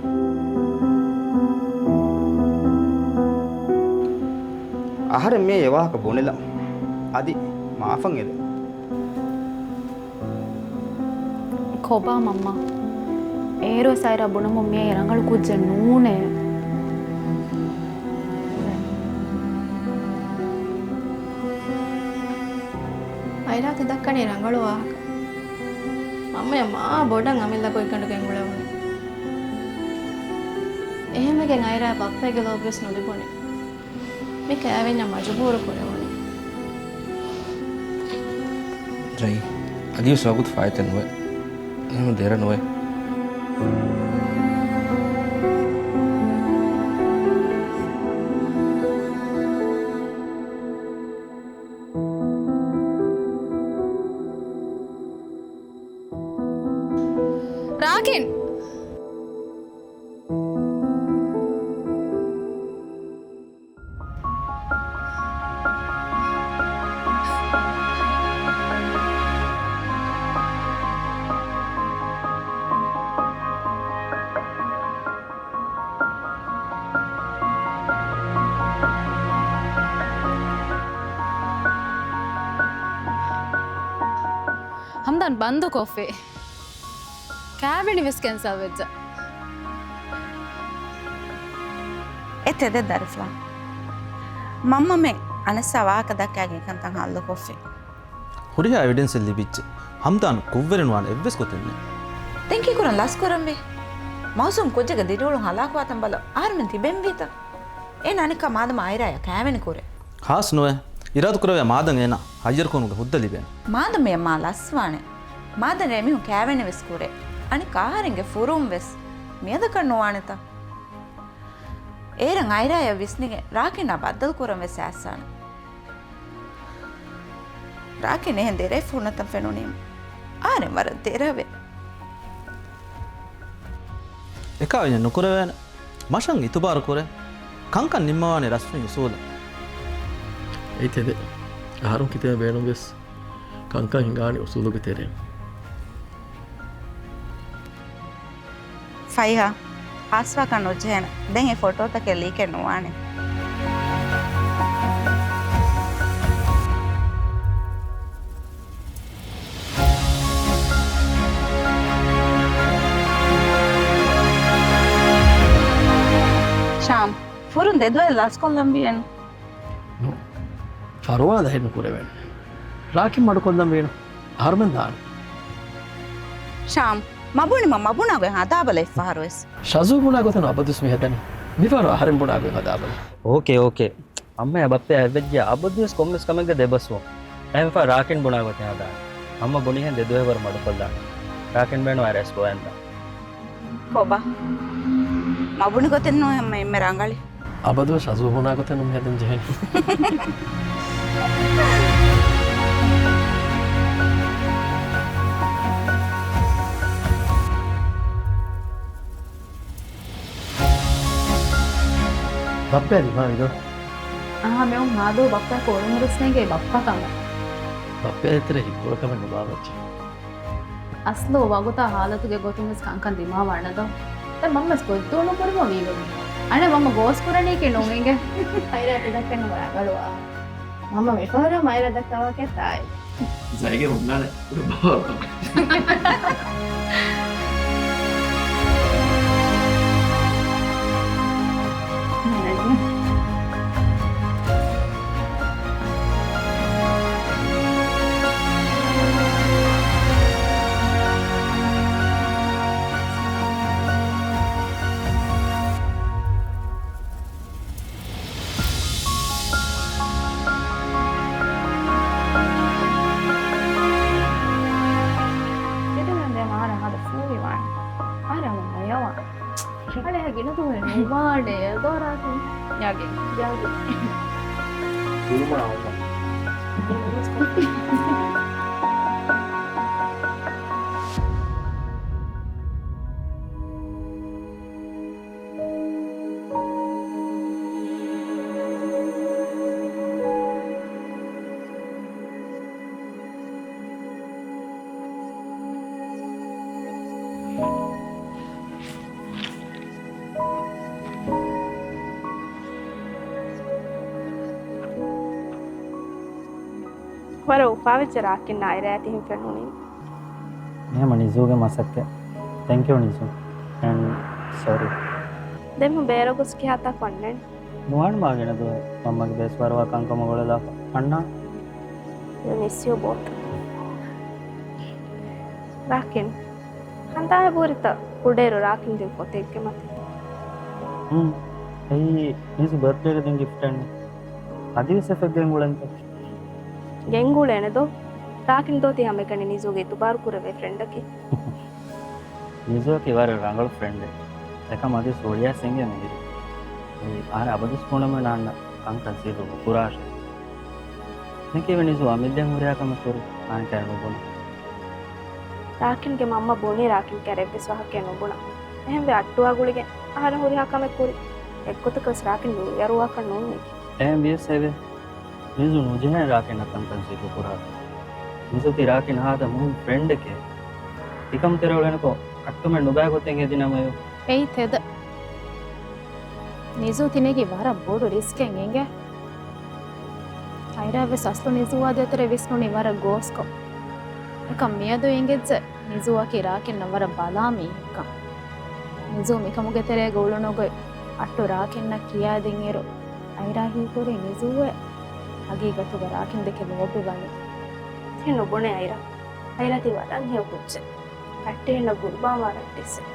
އަހަރެން މިއީ އެ ވާހަކަ ބުނެލަ. އަދި މާފަށް އެދެ. ކޮބާ މަންމާ؟ އޭރުވެސް އައިރާ ބުނަމުން މިއީ ރަނގަޅު ކުއްޖެއް ނޫނޭ. އައިރާ ތި ދައްކަނީ ރަނގަޅު ވާހަކަ. މަންމަޔަށް މާ ބޮޑަށް އަމިއްލަ ގޮތްގަނޑު ގެންގުޅެވުނީ. އެހެންވެގެން އައިރާ ބައްޕަގެ ލޯބިވެސް ނުލިބުނީ. މި ކައިވެންޏަށް މަޖުބޫރު ކުރެވުނީ. ޖައި، އަދިވެސް ވަގުތު ފާއިތެއް ނުވޭ. ނަމަ ދެރަ ނުވޭ. ރާކިން! ހަމްދާން ބަންދު ކޮށްފި. ކާވެނި ވެސް ކެންސަލް ވެއްޖެ. އެ ތެދެއް ދަރިފުޅާ. މަންމަމެން އަނެއްސާ ވާހަކަ ދައްކާގެން އެކަންތައް ހައްލު ކޮށްފި. ހުރިހާ އެވިޑެންސެއް ލިބިއްޖެ. ހަމްދާން ކުށްވެރިނުވާނެ އެއްވެސް ގޮތެއް ނެތް. ދެން ކީކުރަން ލަސްކުރަންވީ؟ މައުސޫމް ކުއްޖެއްގެ ދިރިއުޅުން ހަލާކުވާތަން ބަލަ އަހަރުމެން ތިބެންވީތަ؟ އޭނަ އަނެއްކާ މާދަމާ އައިރާޔާ ކާވެނި ކުރޭ. ހާސް ނުވޭ. އިރާދަކުރެވޭ މާދަން އޭނަ ހައްޔަރުކުރުމުގެ ހުއްދަ ލިބޭނެ. މާދަމް މިޔަށް މާ ލަސްވާނެ. މާދަން އެމީހުން ކާވެނި ވެސް ކުރޭ. އަނެއްކާ އަހަރެންގެ ފުރުން ވެސް މިއަދަކަށް ނުވާނެތަ؟ އޭރަށް އައިރާޔަށް ވިސްނިގެން ރާކިންނާ ބައްދަލު ކުރަން ވެސް އައިސްވާނެ. ރާކިން އެހެން ދެރައެއް ފޫނަތަން ފެނުނީމަ އަހަރެން ވަރަށް ދެރަވޭ. އެކާވެންޏެއް ނުކުރެވޭނެ. މަށަށް އިތުބާރު ކުރޭ. ކަންކަން ނިންމަވާނީ ރަސްމީ އުސޫލަށް. އެއީ ތެދެއް. އަހަރުން ކިތައް ބޭނުންވެސް ކަންކަން ހިނގާނީ އުސޫލުގެ ތެރެއިން. ފައިހާ، ހާސްވާކަށް ނުޖެހޭނެ. ދެން އެ ފޮޓޯތަކެއް ލީކެއް ނުވާނެ. ޝާމް، ފުރުން ދެދުވަހެއް ލަސްކޮށްލަން ވީއެއްނު. ނޫން. ފަރުވާ ދަހެއް ނުކުރެވޭނެ. ރާކިން މަޑުކޮށްލަން ވީނު. އަހަރުމެން ދާނެ. ޝާމް، މަ ބުނީމަ މަ ބުނާ ގޮތް ހަދާބަލަ އެއްފަހަރުވެސް. ޝަޒޫ ބުނާ ގޮތެއް އަބަދުވެސް މި ހެދަނީ. މިފަހަރު އަހަރެން ބުނާ ގޮތް ހަދާބަލަ. އޯކޭ، އޯކޭ. އަންމަޔާ ބައްޕަޔާ އެއްވެއްޖެޔާ އަބަދުވެސް ކޮންމެސް ކަމެއްގަ ދެބަސްވުން. އެހެންފަ ރާކިން ބުނާ ގޮތެއް ހަދާނެ. އަންމަ ބުނިހެން ދެދުވަހެއް ވަރު މަޑުކޮށްލާނެ. ރާކިން ބޭނު އައިރާ އެސް ގޮވައިންދާ. ކޮބާ؟ މަ ބުނި ގޮތެއް ނޫން އަންމަ އެންމެ ރަނގަޅީ. އަބަދުވެސް ޝަޒޫ ބުނާ ގޮތެއް ނޫން މި ހެދަން ޖެހެނީ. ބައްޕަ ދިމާވިދޯ؟ އާ، މެއުން ހާދޫ ބައްޕަ ކޯޅުމުރުސް ނޭނގޭ ބައްޕަ ކަމެއް. ބައްޕަ އެތެރެ ހިތްޕުޅަ ކަމެއް ނުބާވައްޗޭ. އަސްލު ވަގުތާ ހާލަތުގެ ގޮތުން ވެސް ކަންކަން ދިމާވާނެދޯ. ދެން މަންމަސް ގޮއްދޫ ނުކުރުމަށް ވީގޮތުން. އަނެއް މަންމަ ގޯސް ކުރަނީކީ ނޫން އިނގޭ. އައިރާ ތި ދައްކަނީ ރަނގަޅުވާ. މަންމަ މިފަހަރާ މައިރާ ދައްކަވާކޭ ތާއި. ޒައިގެ ހުންނާނެ. ގިނަ ދުވަހެއް ނުވާނެ ދޯ ރާކިން. ޔާގެ. ޔާގެ. ހުރުމާ އައުމަ. ވަރަށް އުފާވެއްޖެ ރާކިން އައިރާ ތިހެން ފެނުނީ. އެހެމަ ނިޒޫގެ މަސައްކަތް. ތެންކް ޔޫ ނިޒޫ. އެންޑް ސޮރީ. ދެން ބޭރަށް ގޮސް ކިހާތާ ކޮންނެން؟ ނުވާން މާ ގިނަ ދުވަހެއް މަންމަގެ ބޭސް ވަރުވާ ކަންކަމަށް އުޅެލާފަ. އަންނާ. މިސް ޔޫ ބޯތު. ރާކިން. ހަނދާން ބުރިތަ ކުޑައިރު ރާކިން ދިން ފޮތެއްގެ މަތިން. ހުން. އެއީ ނިޒު ބަރްތްޑޭގެ ދިން ގިފްޓެއް. އަދިވެސް އެފެއް ގެންގުޅެންތަ؟ ގެންގުޅޭނެ ދޯ. ރާކިން ދޯ ތި ހަމައެކަނި ނިޒޫގެ އިތުބާރު ކުރެވޭ ފްރެންޑަކީ. ނިޒޫއަކީ ވަރަށް ރަނގަޅު ފްރެންޑެއް. އެކަމް އަދިވެސް އޮޅިޔާ ސިނގޭ މިހިރީ. އެ އަހަރެން އަބަދުސް ފޯނަށް ނާންނަ ކަންކަން ސިއްރު ނުކުރާށޭ. ދެން ކީއްވެ ނިޒޫ އަމިއްލައިން ހުރިހާ ކަމެއް ކުރީ؟ އާން ކައި ނުބުނެ. ރާކިންގެ މަންމަ ބުނީ ރާކިން ކައިރި އެއްވެސް ވާހަކައެއް ނުބުނަން. އެހެންވެ އައްޓުވާ ގުޅިގެން އަހަރެން ހުރިހާ ކަމެއް ކުރި. އެއްގޮތަކަސް ރާކިން ނުއިވިއަރުވާކަށް ނޫނީ. އެހެން ވިޔަސް އެވެ. ނިޒޫ ނުޖެހޭ ރާކިންނަށް ކަންކަން ސިއްރު ކުރާކަށް. ނިޒޫ ތި ރާކިން ހާދަ މުހިން ފްރެންޑެކޭ. ތިކަމު ތެރެއުޅެނިކޮށް އައްޓުމެއް ނުބައި ގޮތެއް ހެދި ނަމަޔު. އެއީ ތެދަށް. ނިޒޫ ތިނެގީ ވަރަށް ބޮޑު ރިސްކެއް އިނގޭ. އައިރާ ވެސް އަސްލު ނިޒޫއާ ދޭތެރޭ ވިސްނުނީ ވަރަށް ގޯސްކޮށް. އެކަމް މިއަދު އެނގެއްޖެ ނިޒޫއަކީ ރާކިންނަށް ވަރަށް ބަލާ މީހެއްކަން. ނިޒޫ މިކަމުގެ ތެރޭގަ އުޅުނުގޮތް އައްޓު ރާކިންނަށް ކިޔާދިންއިރު، އައިރާ ހީކުރީ ނިޒޫއެ ހަގީގަތުގަ ރާކިން ދެކެ ލޯބިވަނީ. ތި ނުބުނޭ އައިރާ. އައިރާ ތި ވަރަށް ހެޔޮ ކުއްޖެއް. ރައްޓެހިންނަށް ގުރުބާންވާ ރައްޓެއްސެއް.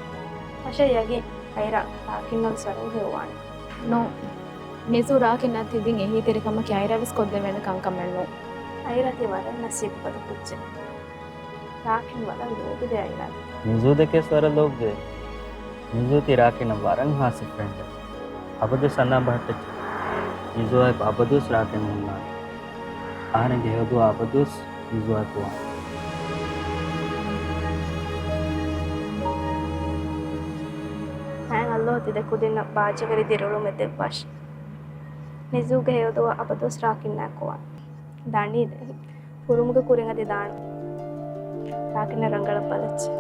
މަށަށް ޔަގީން އައިރާ ރާކިންނަށް ވެސް ވަރަށް ހެޔޮވާނެ. ނޯ. ނިޒޫ ރާކިންނަށް ތި ދިން އެހީތެރިކަމަކީ އައިރާ ވެސް ކޮށްދެވޭނެ ކަންކަމެއް ނޫން. އައިރާ ތި ވަރަށް ނަސީބުފަދަ ކުއްޖެއް. ރާކިން ވަރަށް ލޯބިވޭ އައިރާ. ނިޒޫ ދެކެސް ވަރަށް ލޯބިވޭ. ނިޒޫ ތި ރާކިންނަށް ވަރަށް ހާސް ފްރެންޑެއް. އަބަދުވެސް ހަނދާން ބަހައްޓައްޗޭ. ނިޒޫއާއެކު އަބަދުވެސް ރާކިން ހުންނާނެ. އަހަރެންގެ ހެޔޮދުޢާ އަބަދުވެސް ނިޒޫއާއެކު ވާނެ. މާތް ﷲ ތި ދެ ކުދިންނަށް ބާއްޖަވެރި ދިރިއުޅުމެއް ދެއްވާށި. ނިޒޫގެ ހެޔޮދުޢާ އަބަދުވެސް ރާކިންނާއެކު ވާނެ. ދާނީ ދެން. ފުރުމުގެ ކުރިން އަދި ދާން. ރާކިންނަށް ރަނގަޅަށް ބަލައްޗޭ.